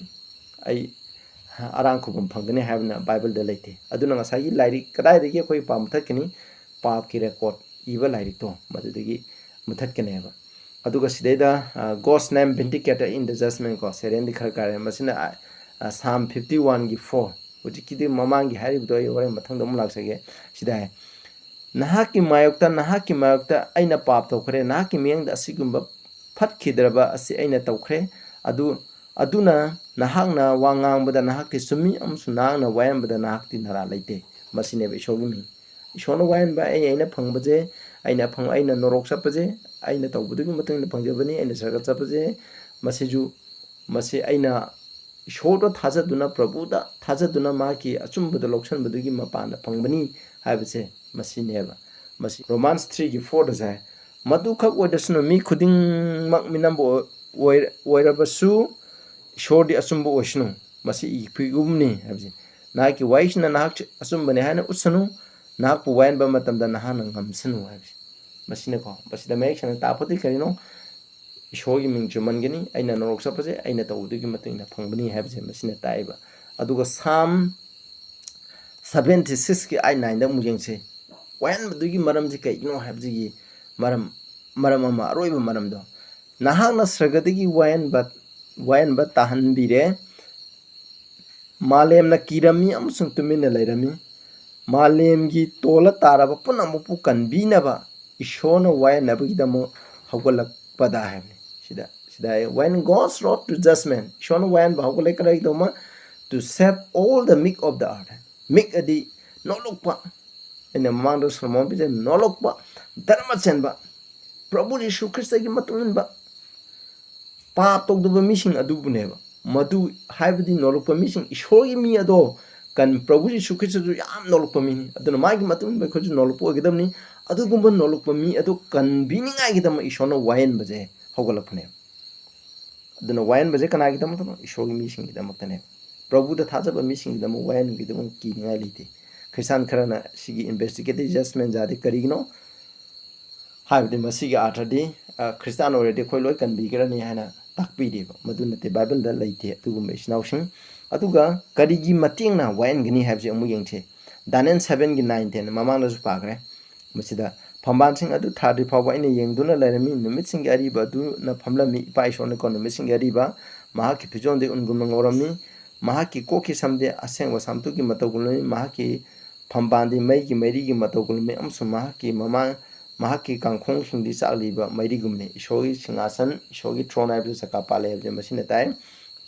ꯑꯩ ꯑꯔꯥꯡ ꯈꯨꯕꯝ ꯐꯪꯒꯅꯤ ꯍꯥꯏꯕꯅ ꯕꯥꯏꯕꯜꯗ ꯂꯩꯇꯦ꯫ ꯑꯗꯨꯅ ꯉꯁꯥꯏꯒꯤ ꯂꯥꯏꯔꯤꯛ ꯀꯗꯥꯏꯗꯒꯤ ꯑꯩꯈꯣꯏ ꯄꯥꯞ ꯃꯨꯊꯠꯀꯅꯤ? ꯄꯥꯞꯀꯤ ꯔꯦꯀꯣꯔꯗ ꯏꯕ ꯂꯥꯏꯔꯤꯛꯇꯣ ꯃꯗꯨꯗꯒꯤ ꯃꯨꯊꯠꯀꯅꯦꯕ꯫ ꯑꯗꯨꯒ ꯁꯤꯗꯩꯗ, ꯑ, "God's name vindicated in the judgment" ꯀꯣ, ꯁꯦꯔꯦꯟꯗꯤ ꯈꯔ ꯀꯥꯔꯦ꯫ ꯃꯁꯤꯅ, ꯑ, ꯑ, ꯁꯥꯝ fifty one ꯒꯤ four, ꯍꯧꯖꯤꯛꯀꯤꯗꯤ ꯃꯃꯥꯡꯒꯤ ꯍꯥꯏꯔꯤꯕꯗꯣ ꯑꯩ ꯍꯣꯔꯦꯟ ꯃꯊꯪꯗ ꯑꯃꯨꯛ ꯂꯥꯛꯆꯒꯦ꯫ ꯁꯤꯗ ꯍꯥꯏ, "ꯅꯍꯥꯛꯀꯤ ꯃꯥꯌꯣꯛꯇ, ꯅꯍꯥꯛꯀꯤ ꯃꯥꯌꯣꯛꯇ ꯑꯩꯅ ꯄꯥꯞ ꯇꯧꯈ꯭ꯔꯦ, ꯅꯍꯥꯛꯀꯤ ꯃꯤꯠꯌꯦꯡꯗ ꯑꯁꯤꯒꯨꯝꯕ ꯐꯠꯈꯤꯗ꯭ꯔꯕ ꯑꯁꯤ ꯑꯩꯅ ꯇꯧꯈ꯭ꯔꯦ꯫ ꯑꯗꯨ, ꯑꯗꯨꯅ ꯅꯍꯥꯛꯅ ꯋꯥ ꯉꯥꯡꯕꯗ ꯅꯍꯥꯛꯇꯤ ꯆꯨꯝꯃꯤ, ꯑꯃꯁꯨꯡ ꯅꯍꯥꯛꯅ ꯋꯥꯌꯦꯟꯕꯗ ꯅꯍꯥꯛꯇꯤ ꯅꯔꯥ ꯂꯩꯇꯦ"꯫ ꯃꯁꯤꯅꯦꯕ ꯏꯁꯣꯔꯒꯤ ꯃꯤꯡ꯫ ꯏꯁꯣꯔꯅ ꯋꯥꯌꯦꯟꯕ, ꯑꯩ, ꯑꯩꯅ ꯐꯪꯕꯁꯦ, ꯑꯩꯅ ꯐꯪ-, ꯑꯩꯅ ꯅꯣꯔꯣꯛ ꯆꯠꯄꯁꯦ, ꯑꯩꯅ ꯇꯧꯕꯗꯨꯒꯤ ꯃꯇꯨꯡ ꯏꯟꯅ ꯐꯪꯖꯕꯅꯤ, ꯑꯩꯅ ꯁꯔꯒ ꯆꯠꯄꯁꯦ, ꯃꯁꯤꯁꯨ, ꯃꯁꯤ ꯑꯩꯅ ꯏꯁꯣꯔꯗ ꯊꯥꯖꯗꯨꯅ, ꯄ꯭ꯔꯚꯨꯗ ꯊꯥꯖꯗꯨꯅ ꯃꯍꯥꯛꯀꯤ ꯑꯆꯨꯝꯕꯗ ꯂꯧꯁꯟꯕꯗꯨꯒꯤ ꯃꯄꯥꯟꯗ ꯐꯪꯕꯅꯤ ꯍꯥꯏꯕꯁꯦ ꯃꯁꯤꯅꯦꯕ꯫ ꯃꯁꯤ ꯔꯣꯃꯥꯟꯁ ꯊ꯭ꯔꯤꯒꯤ ꯐꯣꯔꯗꯁꯨ ꯍꯥꯏ, "ꯃꯗꯨꯈꯛ ꯑꯣꯏꯗꯁꯅꯨ, ꯃꯤ ꯈꯨꯗꯤꯡꯃꯛ ꯃꯤꯅꯝꯕ ꯑꯣꯏ-, ꯑꯣꯏ-, ꯑꯣꯏꯔꯕꯁꯨ ꯏꯁꯣꯔꯗꯤ ꯑꯆꯨꯝꯕ ꯑꯣꯏꯁꯅꯨ, ꯃꯁꯤ ꯏꯐꯤꯒꯨꯝꯅꯤ" ꯍꯥꯏꯕꯁꯦ꯫ ꯅꯍꯥꯛꯀꯤ ꯋꯥꯍꯩꯁꯤꯅ ꯅꯍꯥꯛ ꯑꯆꯨꯝꯕꯅꯤ ꯍꯥꯏꯅ ꯎꯠꯁꯅꯨ, ꯅꯍꯥꯛꯄꯨ ꯋꯥꯌꯦꯟꯕ ꯃꯇꯝꯗ ꯅꯍꯥꯛꯅ ꯉꯝꯁꯅꯨ ꯍꯥꯏꯕꯁꯦ꯫ ꯃꯁꯤꯅꯀꯣ, ꯃꯁꯤꯗ ꯃꯌꯦꯛ ꯁꯦꯡꯅ ꯇꯥꯛꯄꯗꯤ ꯀꯔꯤꯅꯣ? ꯏꯁꯣꯔꯒꯤ ꯃꯤꯡ ꯆꯨꯝꯍꯟꯒꯅꯤ, ꯑꯩꯅ ꯅꯔꯣꯛ ꯆꯠꯄꯁꯦ ꯑꯩꯅ ꯇꯧꯕꯗꯨꯒꯤ ꯃꯇꯨꯡ ꯏꯟꯅ ꯐꯪꯕꯅꯤ ꯍꯥꯏꯕꯁꯦ ꯃꯁꯤꯅ ꯇꯥꯛꯏꯕ꯫ ꯑꯗꯨꯒ ꯁꯥꯝ ꯁꯚꯦꯟꯇꯤ ꯁꯤꯛꯁꯀꯤ ꯑꯥꯏꯠ ꯅꯥꯏꯟꯗ ꯑꯃꯨꯛ ꯌꯦꯡꯁꯤ꯫ ꯋꯥꯌꯦꯟꯕꯗꯨꯒꯤ ꯃꯔꯝꯁꯤ ꯀꯩꯒꯤꯅꯣ ꯍꯥꯏꯕꯁꯤꯒꯤ ꯃꯔꯝ, ꯃꯔꯝ ꯑꯃ, ꯑꯔꯣꯏꯕ ꯃꯔꯝꯗꯣ, "ꯅꯍꯥꯛꯅ ꯁ꯭ꯔꯒꯗꯒꯤ ꯋꯥꯌꯦꯟꯕ, ꯋꯥꯌꯦꯟꯕ ꯇꯥꯍꯟꯕꯤꯔꯦ, ꯃꯥꯂꯦꯝꯅ ꯀꯤꯔꯝꯃꯤ ꯑꯃꯁꯨꯡ ꯇꯨꯃꯤꯟꯅ ꯂꯩꯔꯝꯃꯤ, ꯃꯥꯂꯦꯝꯒꯤ ꯇꯣꯜꯂ ꯇꯥꯔꯕ ꯄꯨꯝꯅꯃꯛꯄꯨ ꯀꯟꯕꯤꯅꯕ ꯏꯁꯣꯔꯅ ꯋꯥꯌꯦꯟꯅꯕꯒꯤꯗꯃꯛ ꯍꯧꯒꯠꯂꯛꯄꯗ" ꯍꯥꯏꯕꯅꯤ꯫ ꯁꯤꯗ, ꯁꯤꯗ ꯍꯥꯏ, "When God rose to judgment", ꯏꯁꯣꯔꯅ ꯋꯥꯌꯦꯟꯕ ꯍꯧꯒꯠꯂꯛꯀꯗꯧꯕ, "to save all the meek of the earth", meek ꯑꯗꯤ ꯅꯣꯂꯨꯛꯄ, ꯑꯩꯅ ꯃꯃꯥꯡꯗ ꯁꯔꯃꯣꯟ ꯄꯤꯖꯩ, ꯅꯣꯂꯨꯛꯄ, ꯙꯔꯃ ꯆꯦꯟꯕ, ꯄ꯭ꯔꯚꯨ ꯌꯤꯁꯨ ꯈ꯭ꯔꯤꯁꯇꯒꯤ ꯃꯇꯨꯡ ꯏꯟꯕ, ꯄꯥꯞ ꯇꯧꯗꯕ ꯃꯤꯁꯤꯡ ꯑꯗꯨꯕꯨꯅꯦꯕ꯫ ꯃꯗꯨ ꯍꯥꯏꯕꯗꯤ ꯅꯣꯂꯨꯛꯄ ꯃꯤꯁꯤꯡ, ꯏꯁꯣꯔꯒꯤ ꯃꯤ ꯑꯗꯣ ꯀꯟ-, ꯄ꯭ꯔꯚꯨ ꯌꯤꯁꯨ ꯈ꯭ꯔꯤꯁꯇꯁꯨ ꯌꯥꯝ ꯅꯣꯂꯨꯛꯄ ꯃꯤꯅꯤ꯫ ꯑꯗꯨꯅ ꯃꯥꯒꯤ ꯃꯇꯨꯡ ꯏꯟꯕ ꯑꯩꯈꯣꯏꯁꯨ ꯅꯣꯂꯨꯛꯄ ꯑꯣꯏꯒꯗꯕꯅꯤ꯫ ꯑꯗꯨꯒꯨꯝꯕ ꯅꯣꯂꯨꯛꯄ ꯃꯤ ꯑꯗꯨ ꯀꯟꯕꯤꯅꯤꯡꯉꯥꯏꯒꯤꯗꯃꯛ ꯏꯁꯣꯔꯅ ꯋꯥꯌꯦꯟꯕꯁꯦ ꯍꯧꯒꯠꯂꯛꯄꯅꯦꯕ꯫ ꯑꯗꯨꯅ ꯋꯥꯌꯦꯟꯕꯁꯦ ꯀꯅꯥꯒꯤꯗꯃꯛꯇꯅꯣ? ꯏꯁꯣꯔꯒꯤ ꯃꯤꯁꯤꯡꯒꯤꯗꯃꯛꯇꯅꯦꯕ꯫ ꯄ꯭ꯔꯚꯨꯗ ꯊꯥꯖꯕ ꯃꯤꯁꯤꯡꯒꯤꯗꯃꯛ ꯋꯥꯌꯦꯟꯕꯒꯤꯗꯃꯛ ꯀꯤꯅꯤꯡꯉꯥꯏ ꯂꯩꯇꯦ꯫ ꯈ꯭ꯔꯤꯁꯇꯥꯟ ꯈꯔꯅ ꯁꯤꯒꯤ investigative judgment ꯌꯥꯗꯦ꯫ ꯀꯔꯤꯒꯤꯅꯣ? ꯍꯥꯏꯕꯗꯤ ꯃꯁꯤꯒꯤ ꯑꯥꯔꯊꯗꯤ, ꯑ, ꯈ꯭ꯔꯤꯁꯇꯥꯟ ꯑꯣꯏꯔꯗꯤ ꯑꯩꯈꯣꯏ ꯂꯣꯏ ꯀꯟꯕꯤꯒ꯭ꯔꯅꯤ ꯍꯥꯏꯅ ꯇꯥꯛꯄꯤꯔꯤꯕ꯫ ꯃꯗꯨ ꯅꯠꯇꯦ, ꯕꯥꯏꯕꯜꯗ ꯂꯩꯇꯦ ꯑꯗꯨꯒꯨꯝꯕ ꯏꯆꯤꯟ ꯏꯅꯥꯎꯁꯤꯡ꯫ ꯑꯗꯨꯒ ꯀꯔꯤꯒꯤ ꯃꯇꯦꯡꯅ ꯋꯥꯌꯦꯟꯒꯅꯤ ꯍꯥꯏꯕꯁꯤ ꯑꯃꯨꯛ ꯌꯦꯡꯁꯤ꯫ ꯗꯥꯅꯤꯌꯦꯜ ꯁꯚꯦꯟꯒꯤ ꯅꯥꯏꯟ ꯇꯦꯟ ꯃꯃꯥꯡꯗꯁꯨ ꯄꯥꯈ꯭ꯔꯦ꯫ ꯃꯁꯤꯗ, "ꯐꯝꯕꯥꯜꯁꯤꯡ ꯑꯗꯨ ꯊꯥꯗ꯭ꯔꯤ ꯐꯥꯎꯕ ꯑꯩꯅ ꯌꯦꯡꯗꯨꯅ ꯂꯩꯔꯝꯃꯤ꯫ ꯅꯨꯃꯤꯠꯁꯤꯡꯒꯤ ꯑꯔꯤꯕ ꯑꯗꯨꯅ ꯐꯝꯂꯝꯃꯤ"꯫ ꯏꯄꯥ ꯏꯁꯣꯔꯅꯀꯣ, "ꯅꯨꯃꯤꯠꯁꯤꯡꯒꯤ ꯑꯔꯤꯕ, ꯃꯍꯥꯛꯀꯤ ꯐꯤꯖꯣꯜꯗꯤ ꯎꯟꯒꯨꯝꯅ ꯉꯧꯔꯝꯃꯤ꯫ ꯃꯍꯥꯛꯀꯤ ꯀꯣꯛꯀꯤ ꯁꯝꯗꯤ ꯑꯁꯦꯡꯕ ꯁꯥꯝꯇꯨꯒꯤ ꯃꯇꯧꯒꯨꯝꯂꯝꯃꯤ꯫ ꯃꯍꯥꯛꯀꯤ ꯐꯝꯕꯥꯜꯗꯤ ꯃꯩꯒꯤ ꯃꯩꯔꯤꯒꯤ ꯃꯇꯧꯒꯨꯝꯂꯝꯃꯤ, ꯑꯃꯁꯨꯡ ꯃꯍꯥꯛꯀꯤ ꯃꯃꯥꯡ, ꯃꯍꯥꯛꯀꯤ ꯀꯥꯡꯈꯣꯡꯁꯤꯡꯗꯤ ꯆꯥꯛꯂꯤꯕ ꯃꯩꯔꯤꯒꯨꯝꯕꯅꯤ"꯫ ꯏꯁꯣꯔꯒꯤ ꯁꯤꯡꯍꯥꯁꯟ, ꯏꯁꯣꯔꯒꯤ ꯊ꯭ꯔꯣꯟ ꯍꯥꯏꯕꯁꯤ ꯆꯀꯥ ꯄꯥꯜꯂꯦ ꯍꯥꯏꯕꯁꯦ ꯃꯁꯤꯅ ꯇꯥꯛꯑꯦ꯫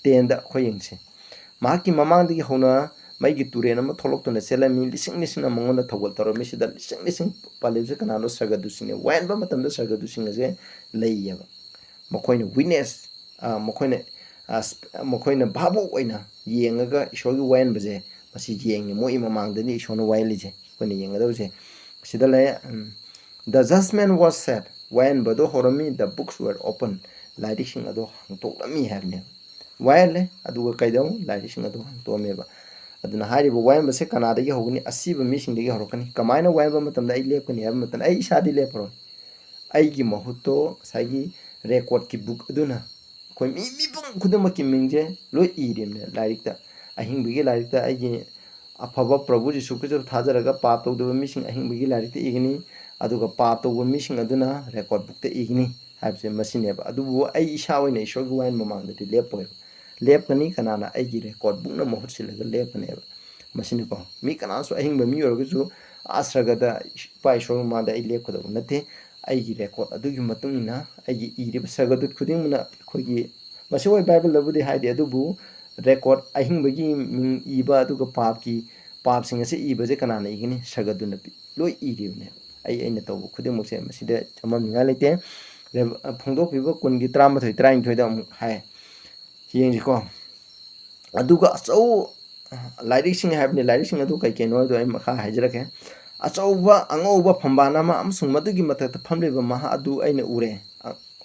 ꯇꯦꯟꯗ ꯑꯩꯈꯣꯏ ꯌꯦꯡꯁꯤ꯫ "ꯃꯍꯥꯛꯀꯤ ꯃꯃꯥꯡꯗꯒꯤ ꯍꯧꯅ ꯃꯩꯒꯤ ꯇꯨꯔꯦꯜ ꯑꯃ ꯊꯣꯛꯂꯛꯇꯨꯅ ꯆꯦꯜꯂꯝꯃꯤ꯫ ꯂꯤꯁꯤꯡ ꯂꯤꯁꯤꯡꯅ ꯃꯉꯣꯟꯗ ꯊꯧꯒꯜ ꯇꯧꯔꯝꯃꯤ"꯫ ꯁꯤꯗ ꯂꯤꯁꯤꯡ ꯂꯤꯁꯤꯡ ꯄꯜꯂꯤꯕꯁꯦ ꯀꯅꯥꯅꯣ? ꯁꯔꯒꯗꯨꯁꯤꯡꯅꯦ꯫ ꯋꯥꯌꯦꯟꯕ ꯃꯇꯝꯗ ꯁꯔꯒꯗꯨꯁꯤꯡ ꯑꯁꯦ ꯂꯩꯌꯦꯕ꯫ ꯃꯈꯣꯏꯅ witness, ꯑ, ꯃꯈꯣꯏꯅ, ꯑꯁ, ꯃꯈꯣꯏꯅ ꯚꯥꯕꯣꯛ ꯑꯣꯏꯅ ꯌꯦꯡꯉꯒ ꯏꯁꯣꯔꯒꯤ ꯋꯥꯌꯦꯟꯕꯁꯦ ꯃꯁꯤ ꯌꯦꯡꯉꯤ꯫ ꯃꯣꯏꯒꯤ ꯃꯃꯥꯡꯗꯅꯤ ꯏꯁꯣꯔꯅ ꯋꯥꯌꯦꯜꯂꯤꯁꯦ꯫ ꯑꯩꯈꯣꯏꯅ ꯌꯦꯡꯒꯗꯕꯁꯦ ꯁꯤꯗ ꯂꯩ, ꯎꯝ, "The judgment was set", ꯋꯥꯌꯦꯟꯕꯗꯣ ꯍꯧꯔꯝꯃꯤ, "the books were open", ꯂꯥꯏꯔꯤꯛꯁꯤꯡ ꯑꯗꯣ ꯍꯥꯡꯇꯣꯛꯂꯝꯃꯤ ꯍꯥꯏꯕꯅꯦꯕ꯫ ꯋꯥꯌꯦꯜꯂꯦ, ꯑꯗꯨꯒ ꯀꯩꯗꯧ? ꯂꯥꯏꯔꯤꯛꯁꯤꯡ ꯑꯗꯣ ꯍꯥꯡꯇꯣꯛꯑꯝꯃꯦꯕ꯫ ꯑꯗꯨꯅ ꯍꯥꯏꯔꯤꯕ ꯋꯥꯌꯦꯟꯕꯁꯦ ꯀꯅꯥꯗꯒꯤ ꯍꯧꯒꯅꯤ? ꯑꯁꯤꯕ ꯃꯤꯁꯤꯡꯗꯒꯤ ꯍꯧꯔꯛꯀꯅꯤ꯫ ꯀꯃꯥꯏꯅ ꯋꯥꯌꯦꯟꯕ ꯃꯇꯝꯗ ꯑꯩ ꯂꯦꯞꯀꯅꯤ ꯍꯥꯏꯕ ꯃꯇꯝꯗ ꯑꯩ ꯏꯁꯥꯗꯤ ꯂꯦꯞꯄꯔꯣꯏ꯫ ꯑꯩꯒꯤ ꯃꯍꯨꯠꯇꯣ ꯉꯁꯥꯏꯒꯤ ꯔꯦꯀꯣꯔꯠꯀꯤ ꯕꯨꯛ ꯑꯗꯨꯅ, ꯑꯩꯈꯣꯏ ꯃꯤ ꯃꯤꯄꯨꯝ ꯈꯨꯗꯤꯡꯃꯛꯀꯤ ꯃꯤꯡꯁꯦ ꯂꯣꯏ ꯏꯔꯤꯕꯅꯦ ꯂꯥꯏꯔꯤꯛꯇ, ꯑꯍꯤꯡꯕꯒꯤ ꯂꯥꯏꯔꯤꯛꯇ꯫ ꯑꯩꯒꯤ ꯑꯐꯕ ꯄ꯭ꯔꯚꯨ ꯖꯤꯁꯨ ꯈ꯭ꯔꯤꯁꯇ ꯊꯥꯖꯔꯒ ꯄꯥꯞ ꯇꯧꯗꯕ ꯃꯤꯁꯤꯡ ꯑꯍꯤꯡꯕꯒꯤ ꯂꯥꯏꯔꯤꯛꯇ ꯏꯒꯅꯤ, ꯑꯗꯨꯒ ꯄꯥꯞ ꯇꯧꯕ ꯃꯤꯁꯤꯡ ꯑꯗꯨꯅ ꯔꯦꯀꯣꯔꯠ ꯕꯨꯛꯇ ꯏꯒꯅꯤ ꯍꯥꯏꯕꯁꯦ ꯃꯁꯤꯅꯦꯕ꯫ ꯑꯗꯨꯕꯨ ꯑꯩ ꯏꯁꯥ ꯑꯣꯏꯅ ꯏꯁꯣꯔꯒꯤ ꯋꯥꯌꯦꯟ ꯃꯃꯥꯡꯗꯗꯤ ꯂꯦꯞꯄꯣꯏꯕ꯫ ꯂꯦꯞꯀꯅꯤ꯫ ꯀꯅꯥꯅ? ꯑꯩꯒꯤ ꯔꯦꯀꯣꯔꯠ ꯕꯨꯛꯅ ꯃꯍꯨꯠ ꯁꯤꯜꯂꯒ ꯂꯦꯞꯀꯅꯦꯕ꯫ ꯃꯁꯤꯅꯤꯀꯣ, ꯃꯤ ꯀꯅꯥꯁꯨ ꯑꯍꯤꯡꯕ ꯃꯤ ꯑꯣꯏꯔꯒꯁꯨ ꯑꯥ ꯁꯔꯒꯗ ꯏꯄꯥ ꯏꯁꯣꯔ ꯃꯃꯥꯡꯗ ꯑꯩ ꯂꯦꯞꯀꯗꯧꯕ ꯅꯠꯇꯦ꯫ ꯑꯩꯒꯤ ꯔꯦꯀꯣꯔꯠ ꯑꯗꯨꯒꯤ ꯃꯇꯨꯡ ꯏꯟꯅ ꯑꯩꯒꯤ ꯏꯔꯤꯕ ꯁꯔꯒꯗꯨꯠ ꯈꯨꯗꯤꯡꯃꯛꯅ ꯑꯩꯈꯣꯏꯒꯤ, ꯃꯁꯤ ꯍꯣꯏ ꯕꯥꯏꯕꯜꯗꯕꯨꯗꯤ ꯍꯥꯏꯗꯦ, ꯑꯗꯨꯕꯨ ꯔꯦꯀꯣꯔꯠ ꯑꯍꯤꯡꯕꯒꯤ ꯃꯤꯡ ꯏꯕ ꯑꯗꯨꯒ ꯄꯥꯞꯀꯤ, ꯄꯥꯞꯁꯤꯡ ꯑꯁꯤ ꯏꯕꯁꯦ ꯀꯅꯥꯅ ꯏꯒꯅꯤ? ꯁꯔꯒꯗꯨꯠꯅ ꯄꯤ-, ꯂꯣꯏ ꯏꯔꯤꯕꯅꯦ꯫ ꯑꯩ, ꯑꯩꯅ ꯇꯧꯕ ꯈꯨꯗꯤꯡꯃꯛꯁꯦ ꯃꯁꯤꯗ ꯆꯃꯝꯅꯤꯡꯉꯥꯏ ꯂꯩꯇꯦ꯫ ꯔꯦ-, ꯐꯣꯡꯗꯣꯛꯄꯤꯕ ꯀꯨꯟꯒꯤ ꯇꯔꯥꯃꯥꯊꯣꯏ, ꯇꯔꯥꯅꯤꯊꯣꯏꯗ ꯑꯃꯨꯛ ꯍꯥꯏ꯫ ꯌꯦꯡꯁꯤꯀꯣ꯫ ꯑꯗꯨꯒ ꯑꯆꯧ-, ꯂꯥꯏꯔꯤꯛꯁꯤꯡ ꯍꯥꯏꯕꯅꯤ, ꯂꯥꯏꯔꯤꯛꯁꯤꯡ ꯑꯗꯨ ꯀꯩ ꯀꯩꯅꯣ ꯍꯥꯏꯗꯣ ꯑꯩ ꯃꯈꯥ ꯍꯥꯏꯖꯔꯛꯀꯦ꯫ ꯑꯆꯧꯕ ꯑꯉꯧꯕ ꯐꯝꯕꯥꯜ ꯑꯃ ꯑꯃꯁꯨꯡ ꯃꯗꯨꯒꯤ ꯃꯊꯛꯇ ꯐꯝꯂꯤꯕ ꯃꯍꯥꯛ ꯑꯗꯨ ꯑꯩꯅ ꯎꯔꯦ꯫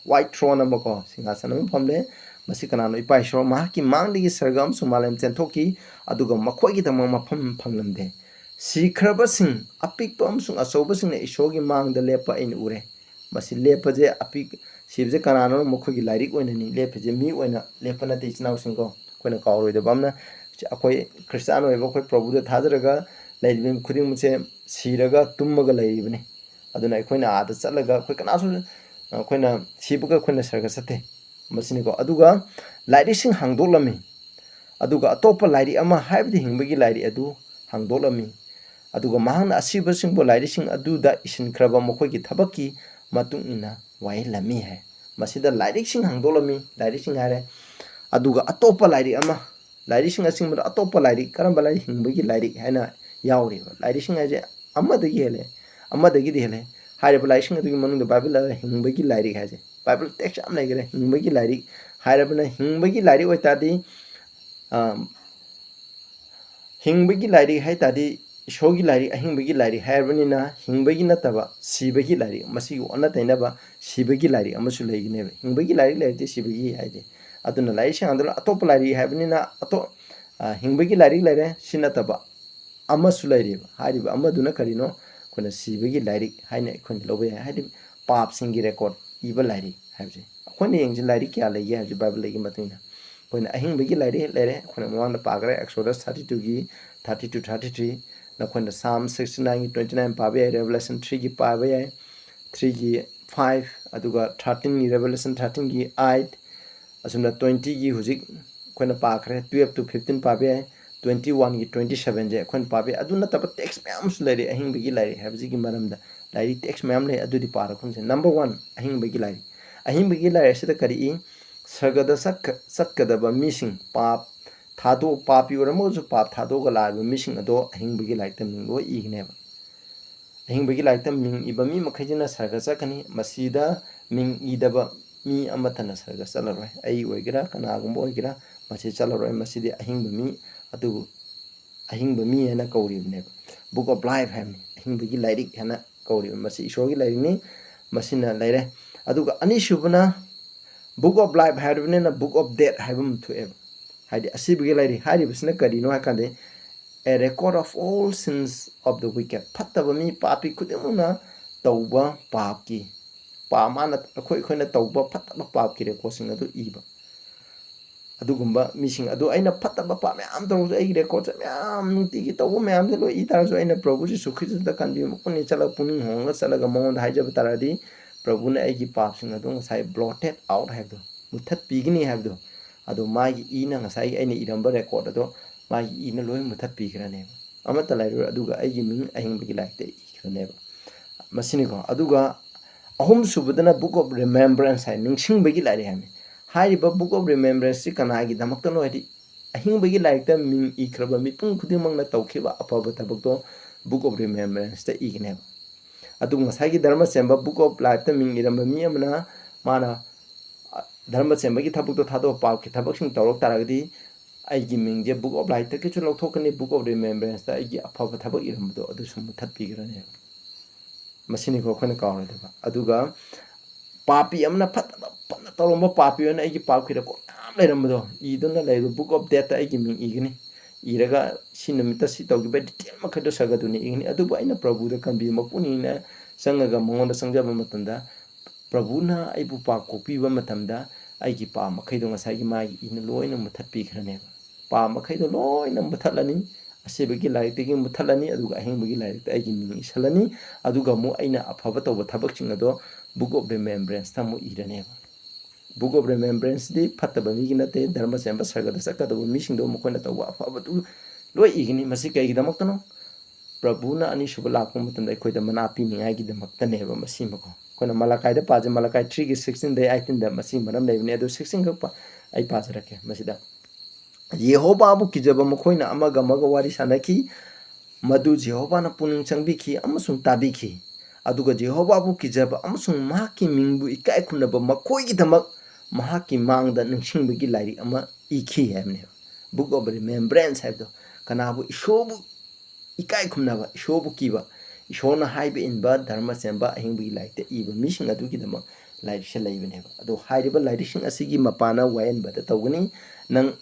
ꯋꯥꯏꯠ ꯊ꯭ꯔꯣꯟ ꯑꯃꯀꯣ, ꯁꯤꯡꯍꯥꯁꯟ ꯑꯃ ꯐꯝꯂꯦ꯫ ꯃꯁꯤ ꯀꯅꯥꯅꯣ? ꯏꯄꯥ ꯏꯁꯣꯔ꯫ ꯃꯍꯥꯛꯀꯤ ꯃꯥꯡꯗꯒꯤ ꯁꯔꯒ ꯑꯃꯁꯨꯡ ꯃꯥꯂꯦꯝ ꯆꯦꯟꯊꯣꯛꯈꯤ, ꯑꯗꯨꯒ ꯃꯈꯣꯏꯒꯤꯗꯃꯛ ꯃꯐꯝ ꯐꯪꯂꯝꯗꯦ꯫ ꯁꯤꯈ꯭ꯔꯕꯁꯤꯡ, ꯑꯄꯤꯛꯄ ꯑꯃꯁꯨꯡ ꯑꯆꯧꯕꯁꯤꯡꯅ ꯏꯁꯣꯔꯒꯤ ꯃꯥꯡꯗ ꯂꯦꯞꯄ ꯑꯩꯅ ꯎꯔꯦ꯫ ꯃꯁꯤ ꯂꯦꯞꯄꯁꯦ, ꯑꯄꯤꯛ-, ꯁꯤꯕꯁꯦ ꯀꯅꯥꯅꯣ? ꯃꯈꯣꯏꯒꯤ ꯂꯥꯏꯔꯤꯛ ꯑꯣꯏꯅꯅꯤ ꯂꯦꯞꯄꯤꯁꯦ, ꯃꯤ ꯑꯣꯏꯅ ꯂꯦꯞꯄ ꯅꯠꯇꯦ, ꯏꯆꯤꯟ ꯏꯅꯥꯎꯁꯤꯡꯀꯣ꯫ ꯑꯩꯈꯣꯏꯅ ꯀꯥꯎꯔꯣꯏꯗꯕ ꯑꯃꯅ, ꯑꯩꯈꯣꯏ ꯈ꯭ꯔꯤꯁꯇꯥꯟ ꯑꯣꯏꯕ, ꯑꯩꯈꯣꯏ ꯄ꯭ꯔꯚꯨꯗ ꯊꯥꯖꯔꯒ ꯂꯩꯔꯤꯕ ꯈꯨꯗꯤꯡꯃꯛꯁꯦ ꯁꯤꯔꯒ ꯇꯨꯝꯃꯒ ꯂꯩꯔꯤꯕꯅꯤ꯫ ꯑꯗꯨꯅ ꯑꯩꯈꯣꯏꯅ ꯑꯥꯗ ꯆꯠꯂꯒ ꯑꯩꯈꯣꯏ ꯀꯅꯥꯁꯨ, ꯑꯩꯈꯣꯏꯅ ꯁꯤꯕꯒ ꯑꯩꯈꯣꯏꯅ ꯁꯔꯒ ꯆꯠꯇꯦ꯫ ꯃꯁꯤꯅꯤꯀꯣ꯫ ꯑꯗꯨꯒ ꯂꯥꯏꯔꯤꯛꯁꯤꯡ ꯍꯥꯡꯗꯣꯛꯂꯝꯃꯤ꯫ ꯑꯗꯨꯒ ꯑꯇꯣꯞꯄ ꯂꯥꯏꯔꯤꯛ ꯑꯃ, ꯍꯥꯏꯕꯗꯤ ꯍꯤꯡꯕꯒꯤ ꯂꯥꯏꯔꯤꯛ ꯑꯗꯨ ꯍꯥꯡꯗꯣꯛꯂꯝꯃꯤ꯫ ꯑꯗꯨꯒ ꯃꯍꯥꯛꯅ ꯑꯁꯤꯕꯁꯤꯡꯕꯨ ꯂꯥꯏꯔꯤꯛꯁꯤꯡ ꯑꯗꯨꯗ ꯏꯁꯤꯟꯈ꯭ꯔꯕ ꯃꯈꯣꯏꯒꯤ ꯊꯕꯛꯀꯤ ꯃꯇꯨꯡ ꯏꯟꯅ ꯋꯥꯌꯦꯜꯂꯝꯃꯤ ꯍꯥꯏ꯫ ꯃꯁꯤꯗ ꯂꯥꯏꯔꯤꯛꯁꯤꯡ ꯍꯥꯡꯗꯣꯛꯂꯝꯃꯤ, ꯂꯥꯏꯔꯤꯛꯁꯤꯡ ꯍꯥꯏꯔꯦ꯫ ꯑꯗꯨꯒ ꯑꯇꯣꯞꯄ ꯂꯥꯏꯔꯤꯛ ꯑꯃ, ꯂꯥꯏꯔꯤꯛꯁꯤꯡ ꯑꯁꯤꯒꯨꯝꯕꯗ ꯑꯇꯣꯞꯄ ꯂꯥꯏꯔꯤꯛ, ꯀꯔꯝꯕ ꯂꯥꯏꯔꯤꯛ? ꯍꯤꯡꯕꯒꯤ ꯂꯥꯏꯔꯤꯛ ꯍꯥꯏꯅ ꯌꯥꯎꯔꯤꯕ꯫ ꯂꯥꯏꯔꯤꯛꯁꯤꯡ ꯍꯥꯏꯁꯦ ꯑꯃꯗꯒꯤ ꯍꯦꯜꯂꯦ, ꯑꯃꯗꯒꯤꯗꯤ ꯍꯦꯜꯂꯦ꯫ ꯍꯥꯏꯔꯤꯕ ꯂꯥꯏꯔꯤꯛꯁꯤꯡ ꯑꯗꯨꯒꯤ ꯃꯅꯨꯡꯗ ꯕꯥꯏꯕꯜ ꯍꯤꯡꯕꯒꯤ ꯂꯥꯏꯔꯤꯛ ꯍꯥꯏꯁꯦ, ꯕꯥꯏꯕꯜ ꯇꯦꯛꯁ ꯌꯥꯝ ꯂꯩꯈ꯭ꯔꯦ, ꯍꯤꯡꯕꯒꯤ ꯂꯥꯏꯔꯤꯛ ꯍꯥꯏꯔꯕꯅ ꯍꯤꯡꯕꯒꯤ ꯂꯥꯏꯔꯤꯛ ꯑꯣꯏꯇꯥꯔꯗꯤ, ꯑ, ꯍꯤꯡꯕꯒꯤ ꯂꯥꯏꯔꯤꯛ ꯍꯥꯏ ꯇꯥꯔꯗꯤ ꯏꯁꯣꯔꯒꯤ ꯂꯥꯏꯔꯤꯛ, ꯑꯍꯤꯡꯕꯒꯤ ꯂꯥꯏꯔꯤꯛ ꯍꯥꯏꯔꯕꯅꯤꯅ ꯍꯤꯡꯕꯒꯤ ꯅꯠꯇꯕ ꯁꯤꯕꯒꯤ ꯂꯥꯏꯔꯤꯛ, ꯃꯁꯤꯒꯤ ꯑꯣꯟꯅ ꯇꯩꯅꯕ ꯁꯤꯕꯒꯤ ꯂꯥꯏꯔꯤꯛ ꯑꯃꯁꯨ ꯂꯩꯒꯅꯦꯕ꯫ ꯍꯤꯡꯕꯒꯤ ꯂꯥꯏꯔꯤꯛ ꯂꯩꯔꯗꯤ ꯁꯤꯕꯒꯤ ꯍꯥꯏꯗꯤ, ꯑꯗꯨꯅ ꯂꯥꯏꯔꯤꯛꯁꯤꯡ ꯑꯗꯨꯅ ꯑꯇꯣꯞꯄ ꯂꯥꯏꯔꯤꯛ ꯍꯥꯏꯕꯅꯤꯅ ꯑꯇꯣꯞ-, ꯑ, ꯍꯤꯡꯕꯒꯤ ꯂꯥꯏꯔꯤꯛ ꯂꯩꯔꯦ, ꯁꯤ ꯅꯠꯇꯕ ꯑꯃꯁꯨ ꯂꯩꯔꯤꯕ꯫ ꯍꯥꯏꯔꯤꯕ ꯑꯃꯗꯨꯅ ꯀꯔꯤꯅꯣ? ꯑꯩꯈꯣꯏꯅ ꯁꯤꯕꯒꯤ ꯂꯥꯏꯔꯤꯛ ꯍꯥꯏꯅ ꯑꯩꯈꯣꯏꯅ ꯂꯧꯕ ꯌꯥꯏ꯫ ꯍꯥꯏꯗꯤ ꯄꯥꯞꯁꯤꯡꯒꯤ ꯔꯦꯀꯣꯔꯠ ꯏꯕ ꯂꯥꯏꯔꯤꯛ ꯍꯥꯏꯕꯁꯦ꯫ ꯑꯩꯈꯣꯏꯅ ꯌꯦꯡꯁꯤ ꯂꯥꯏꯔꯤꯛ ꯀꯌꯥ ꯂꯩꯒꯦ ꯍꯥꯏꯕꯁꯤ ꯕꯥꯏꯕꯜꯗꯒꯤ ꯃꯇꯨꯡ ꯏꯟꯅ ꯑꯩꯈꯣꯏꯅ ꯑꯍꯤꯡꯕꯒꯤ ꯂꯥꯏꯔꯤꯛ ꯂꯩꯔꯦ꯫ ꯑꯩꯈꯣꯏꯅ ꯃꯃꯥꯡꯗ ꯄꯥꯈ꯭ꯔꯦ Exodus thirty twoꯒꯤ thirty two, thirty three꯫ ꯅꯈꯣꯏꯅ Psalm sixty nineꯒꯤ twenty nine ꯄꯥꯕ ꯌꯥꯏ, Revelation threeꯒꯤ ꯄꯥꯕ ꯌꯥꯏ, threeꯒꯤ five, ꯑꯗꯨꯒ thirteenꯒꯤ, Revelation thirteenꯒꯤ eight, ꯑꯁꯨꯝꯅ twentyꯒꯤ ꯍꯧꯖꯤꯛ ꯑꯩꯈꯣꯏꯅ ꯄꯥꯈ꯭ꯔꯦ, twelve to fifteen ꯄꯥꯕ ꯌꯥꯏ, twenty oneꯒꯤ twenty sevenꯁꯦ ꯑꯩꯈꯣꯏꯅ ꯄꯥꯕ ꯌꯥꯏ꯫ ꯑꯗꯨ ꯅꯠꯇꯕ ꯇꯦꯛꯁ ꯃꯌꯥꯝ ꯑꯃꯁꯨ ꯂꯩꯔꯤ ꯑꯍꯤꯡꯕꯒꯤ ꯂꯥꯏꯔꯤꯛ ꯍꯥꯏꯕꯁꯤꯒꯤ ꯃꯔꯝꯗ꯫ ꯂꯥꯏꯔꯤꯛ ꯇꯦꯛꯁ ꯃꯌꯥꯝ ꯂꯩ, ꯑꯗꯨꯗꯤ ꯄꯥꯔꯒꯨꯝꯁꯦ꯫ Number one, ꯑꯍꯤꯡꯕꯒꯤ ꯂꯥꯏꯔꯤꯛ꯫ ꯑꯍꯤꯡꯕꯒꯤ ꯂꯥꯏꯔꯤꯛ ꯑꯁꯤꯗ ꯀꯔꯤ ꯏ? ꯁꯔꯒꯗ ꯆꯠꯀ-, ꯆꯠꯀꯗꯕ ꯃꯤꯁꯤꯡ, ꯄꯥꯞ ꯊꯥꯗꯣꯛ-, ꯄꯥꯄꯤ ꯑꯣꯏꯔꯝꯃꯒꯁꯨ ꯄꯥꯞ ꯊꯥꯗꯣꯛꯑꯒ ꯂꯥꯛꯏꯕ ꯃꯤꯁꯤꯡ ꯑꯗꯣ ꯑꯍꯤꯡꯕꯒꯤ ꯂꯥꯏꯔꯤꯛꯇ ꯃꯤꯡ ꯂꯣꯏ ꯏꯒꯅꯦꯕ꯫ ꯑꯍꯤꯡꯕꯒꯤ ꯂꯥꯏꯔꯤꯛꯇ ꯃꯤꯡ ꯏꯕ ꯃꯤ ꯃꯈꯩꯁꯤꯅ ꯁꯔꯒ ꯆꯠꯀꯅꯤ꯫ ꯃꯁꯤꯗ ꯃꯤꯡ ꯏꯗꯕ ꯃꯤ ꯑꯃꯠꯇꯅ ꯁꯔꯒ ꯆꯠꯂꯔꯣꯏ꯫ ꯑꯩ ꯑꯣꯏꯒꯦꯔꯥ, ꯀꯅꯥꯒꯨꯝꯕ ꯑꯣꯏꯒꯦꯔꯥ, ꯃꯁꯤ ꯆꯠꯂꯔꯣꯏ꯫ ꯃꯁꯤꯗꯤ ꯑꯍꯤꯡꯕ ꯃꯤ, ꯑꯗꯨꯕꯨ ꯑꯍꯤꯡꯕ ꯃꯤ ꯍꯥꯏꯅ ꯀꯧꯔꯤꯕꯅꯦꯕ꯫ Book of Life ꯍꯥꯏꯕꯅꯤ, ꯑꯍꯤꯡꯕꯒꯤ ꯂꯥꯏꯔꯤꯛ ꯍꯥꯏꯅ ꯀꯧꯔꯤꯕ꯫ ꯃꯁꯤ ꯏꯁꯣꯔꯒꯤ ꯂꯥꯏꯔꯤꯛꯅꯤ, ꯃꯁꯤꯅ ꯂꯩꯔꯦ꯫ ꯑꯗꯨꯒ ꯑꯅꯤꯁꯨꯕꯅ Book of Life ꯍꯥꯏꯔꯕꯅꯤꯅ Book of Death ꯍꯥꯏꯕ ꯑꯃ ꯊꯣꯛꯑꯦꯕ꯫ ꯍꯥꯏꯗꯤ ꯑꯁꯤꯕꯒꯤ ꯂꯥꯏꯔꯤꯛ ꯍꯥꯏꯔꯤꯕꯁꯤꯅ ꯀꯔꯤꯅꯣ ꯍꯥꯏ ꯀꯥꯟꯗ, A record of all sins of the wicked, ꯐꯠꯇꯕ ꯃꯤ, ꯄꯥꯄꯤ ꯈꯨꯗꯤꯡꯃꯛꯅ ꯇꯧꯕ ꯄꯥꯞꯀꯤ, ꯄꯥ-, ꯃꯥꯅ ꯑꯩꯈꯣꯏ, ꯑꯩꯈꯣꯏꯅ ꯇꯧꯕ ꯐꯠꯇꯕ ꯄꯥꯞꯀꯤ ꯔꯦꯀꯣꯔꯠꯁꯤꯡ ꯑꯗꯨ ꯏꯕ꯫ ꯑꯗꯨꯒꯨꯝꯕ ꯃꯤꯁꯤꯡ ꯑꯗꯨ, ꯑꯩꯅ ꯐꯠꯇꯕ ꯄꯥꯞ ꯃꯌꯥꯝ ꯇꯧꯔꯁꯨ, ꯑꯩꯒꯤ ꯔꯦꯀꯣꯔꯠꯁꯦ ꯃꯌꯥꯝ, ꯅꯨꯡꯇꯤꯒꯤ ꯇꯧꯕ ꯃꯌꯥꯝꯁꯦ ꯂꯣꯏ ꯏ ꯇꯥꯔꯁꯨ, ꯑꯩꯅ ꯄ꯭ꯔꯚꯨ ꯖꯤꯁꯨ ꯈ꯭ꯔꯤꯁꯇꯗ ꯀꯟꯕꯤꯕ ꯃꯈꯨꯠꯅ ꯆꯠꯂꯒ, ꯄꯨꯛꯅꯤꯡ ꯍꯣꯡꯂꯒ ꯆꯠꯂꯒ ꯃꯉꯣꯟꯗ ꯍꯥꯏꯖꯕ ꯇꯥꯔꯗꯤ, ꯄ꯭ꯔꯚꯨꯅ ꯑꯩꯒꯤ ꯄꯥꯞꯁꯤꯡ ꯑꯗꯨ ꯉꯁꯥꯏ blotted out ꯍꯥꯏꯕꯗꯣ, ꯃꯨꯠꯊꯠꯄꯤꯒꯅꯤ ꯍꯥꯏꯕꯗꯣ, ꯑꯗꯣ ꯃꯥꯒꯤ ꯏꯅ, ꯉꯁꯥꯏꯒꯤ ꯑꯩꯅ ꯏꯔꯝꯕ ꯔꯦꯀꯣꯔꯠ ꯑꯗꯣ ꯃꯥꯒꯤ ꯏꯅ ꯂꯣꯏ ꯃꯨꯠꯊꯠꯄꯤꯈ꯭ꯔꯅꯦꯕ꯫ ꯑꯃꯠꯇ ꯂꯩꯔꯣꯏ꯫ ꯑꯗꯨꯒ ꯑꯩꯒꯤ ꯃꯤꯡ ꯑꯍꯤꯡꯕꯒꯤ ꯂꯥꯏꯔꯤꯛꯇ ꯏꯈ꯭ꯔꯅꯦꯕ꯫ ꯃꯁꯤꯅꯤꯀꯣ꯫ ꯑꯗꯨꯒ ꯑꯍꯨꯝꯁꯨꯕꯗꯅ Book of Remembrance ꯍꯥꯏ, ꯅꯤꯡꯁꯤꯡꯕꯒꯤ ꯂꯥꯏꯔꯤꯛ ꯍꯥꯏꯕꯅꯤ꯫ ꯍꯥꯏꯔꯤꯕ Book of Remembrance ꯁꯤ ꯀꯅꯥꯒꯤꯗꯃꯛꯇꯅꯣ ꯍꯥꯏꯗꯤ, ꯑꯍꯤꯡꯕꯒꯤ ꯂꯥꯏꯔꯤꯛꯇ ꯃꯤꯡ ꯏꯈ꯭ꯔꯕ ꯃꯤꯄꯨꯝ ꯈꯨꯗꯤꯡꯃꯛꯅ ꯇꯧꯈꯤꯕ ꯑꯐꯕ ꯊꯕꯛꯇꯣ Book of Remembrance ꯇ ꯏꯒꯅꯦꯕ꯫ ꯑꯗꯨ ꯉꯁꯥꯏꯒꯤ ꯙꯔꯃ ꯆꯦꯟꯕ Book of Life ꯇ ꯃꯤꯡ ꯏꯔꯝꯕ ꯃꯤ ꯑꯃꯅ, ꯃꯥꯅ, ꯑ, ꯙꯔꯃ ꯆꯦꯟꯕꯒꯤ ꯊꯕꯛꯇꯣ ꯊꯥꯗꯣꯛꯑ ꯄꯥꯞꯀꯤ ꯊꯕꯛꯁꯤꯡ ꯇꯧꯔꯛ ꯇꯥꯔꯒꯗꯤ ꯑꯩꯒꯤ ꯃꯤꯡꯁꯦ Book of Lifeꯇꯒꯤꯁꯨ ꯂꯧꯊꯣꯛꯀꯅꯤ, Book of Remembrance ꯑꯩꯒꯤ ꯑꯐꯕ ꯊꯕꯛ ꯏꯔꯝꯕꯗꯣ ꯑꯗꯨꯁꯨ ꯃꯨꯊꯠꯄꯤꯈ꯭ꯔꯅꯦꯕ꯫ ꯃꯁꯤꯅꯤꯀꯣ ꯑꯩꯈꯣꯏꯅ ꯀꯥꯎꯔꯣꯏꯗꯕ꯫ ꯑꯗꯨꯒ ꯄꯥꯄꯤ ꯑꯃꯅ, ꯐꯠꯇꯕ ꯐꯅ ꯇꯧꯔꯝꯕ ꯄꯥꯄꯤ ꯑꯃꯅ ꯑꯩꯒꯤ ꯄꯥꯞꯀꯤ record ꯃꯌꯥꯝ ꯂꯩꯔꯝꯕꯗꯣ ꯏꯗꯨꯅ ꯂꯩꯕ Book of Deathꯇ ꯑꯩꯒꯤ ꯃꯤꯡ ꯏꯒꯅꯤ꯫ ꯏꯔꯒ ꯁꯤ ꯅꯨꯃꯤꯠꯇ ꯁꯤ ꯇꯧꯈꯤꯕ detail ꯃꯈꯩꯗꯣ ꯁꯔꯒꯗꯨꯅ ꯏꯒꯅꯤ꯫ ꯑꯗꯨꯕꯨ ꯑꯩꯅ ꯄ꯭ꯔꯚꯨꯗ ꯀꯟꯕꯤꯕ ꯃꯄꯨꯛꯅꯤꯡꯅ ꯆꯪꯉꯒ ꯃꯉꯣꯟꯗ ꯆꯪꯖꯕ ꯃꯇꯝꯗ ꯄ꯭ꯔꯚꯨꯅ ꯑꯩꯕꯨ ꯄꯥꯞ ꯀꯣꯛꯄꯤꯕ ꯃꯇꯝꯗ ꯑꯩꯒꯤ ꯄꯥꯞ ꯃꯈꯩꯗꯣ ꯉꯁꯥꯏꯒꯤ ꯃꯥꯒꯤ ꯏꯅ ꯂꯣꯏꯅ ꯃꯨꯊꯠꯄꯤꯈ꯭ꯔꯅꯦꯕ꯫ ꯄꯥꯞ ꯃꯈꯩꯗꯣ ꯂꯣꯏꯅ ꯃꯨꯊꯠꯂꯅꯤ꯫ ꯑꯁꯤꯕꯒꯤ ꯂꯥꯏꯔꯤꯛꯇꯒꯤ ꯃꯨꯊꯠꯂꯅꯤ, ꯑꯗꯨꯒ ꯑꯍꯤꯡꯕꯒꯤ ꯂꯥꯏꯔꯤꯛꯇ ꯑꯩꯒꯤ ꯃꯤꯡ ꯏꯁꯤꯜꯂꯅꯤ꯫ ꯑꯗꯨꯒ ꯑꯃꯨꯛ ꯑꯩꯅ ꯑꯐꯕ ꯇꯧꯕ ꯊꯕꯛꯁꯤꯡ ꯑꯗꯣ Book of Remembranceꯇ ꯑꯃꯨꯛ ꯏꯔꯅꯦꯕ꯫ Book of Remembranceꯗꯤ ꯐꯠꯇꯕ ꯃꯤꯒꯤ ꯅꯠꯇꯦ, ꯙꯔꯃ ꯆꯦꯟꯕ ꯁꯔꯒꯗ ꯆꯠꯀꯗꯧꯕ ꯃꯤꯁꯤꯡꯗꯣ ꯃꯈꯣꯏꯅ ꯇꯧꯕ ꯑꯐꯕꯗꯨ ꯂꯣꯏ ꯏꯒꯅꯤ꯫ ꯃꯁꯤ ꯀꯩꯒꯤꯗꯃꯛꯇꯅꯣ? ꯄ꯭ꯔꯚꯨꯅ ꯑꯅꯤꯁꯨꯕ ꯂꯥꯛꯄ ꯃꯇꯝꯗ ꯑꯩꯈꯣꯏꯗ ꯃꯅꯥ ꯄꯤꯅꯤꯡꯉꯥꯏꯒꯤꯗꯃꯛꯇꯅꯦꯕ ꯃꯁꯤꯃꯀꯣ꯫ ꯑꯩꯈꯣꯏꯅ ꯃꯂꯥꯀꯥꯏꯗ ꯄꯥꯖꯩ, ꯃꯂꯥꯀꯥꯏ threeꯒꯤ sixteenꯗꯒꯤ eighteenꯗ ꯃꯁꯤꯒꯤ ꯃꯔꯝ ꯂꯩꯕꯅꯦ꯫ ꯑꯗꯨ sixteen ꯈꯛ ꯄꯥ-, ꯑꯩ ꯄꯥꯖꯔꯛꯀꯦ ꯃꯁꯤꯗ꯫ ꯌꯦꯍꯣꯕꯥꯕꯨ ꯀꯤꯖꯕ ꯃꯈꯣꯏꯅ ꯑꯃꯒ ꯑꯃꯒ ꯋꯥꯔꯤ ꯁꯥꯅꯈꯤ, ꯃꯗꯨ ꯖꯦꯍꯣꯕꯥꯅ ꯄꯨꯛꯅꯤꯡ ꯆꯪꯕꯤꯈꯤ ꯑꯃꯁꯨꯡ ꯇꯥꯕꯤꯈꯤ꯫ ꯑꯗꯨꯒ ꯖꯦꯍꯣꯕꯥꯕꯨ ꯀꯤꯖꯕ ꯑꯃꯁꯨꯡ ꯃꯍꯥꯛꯀꯤ ꯃꯤꯡꯕꯨ ꯏꯀꯥꯏ ꯈꯨꯝꯅꯕ ꯃꯈꯣꯏꯒꯤꯗꯃꯛ ꯃꯍꯥꯛꯀꯤ ꯃꯥꯡꯗ ꯅꯤꯡꯁꯤꯡꯕꯒꯤ ꯂꯥꯏꯔꯤꯛ ꯑꯃ ꯏꯈꯤ ꯍꯥꯏꯕꯅꯦꯕ꯫ Book of Remembrance ꯍꯥꯏꯕꯗꯣ ꯀꯅꯥꯕꯨ? ꯏꯁꯣꯔꯕꯨ ꯏꯀꯥꯏ ꯈꯨꯝꯅꯕ, ꯏꯁꯣꯔꯕꯨ ꯀꯤꯕ, ꯏꯁꯣꯔꯅ ꯍꯥꯏꯕ ꯏꯟꯕ, ꯙꯔꯃ ꯆꯦꯟꯕ, ꯑꯍꯤꯡꯕꯒꯤ ꯂꯥꯏꯔꯤꯛꯇ ꯏꯕ ꯃꯤꯁꯤꯡ ꯑꯗꯨꯒꯤꯗꯃꯛ ꯂꯥꯏꯔꯤꯛꯁꯦ ꯂꯩꯕꯅꯦꯕ꯫ ꯑꯗꯣ ꯍꯥꯏꯔꯤꯕ ꯂꯥꯏꯔꯤꯛꯁꯤꯡ ꯑꯁꯤꯒꯤ ꯃꯄꯥꯟꯅ ꯋꯥꯌꯦꯟꯕꯗ ꯇꯧꯒꯅꯤ꯫ ꯅꯪ,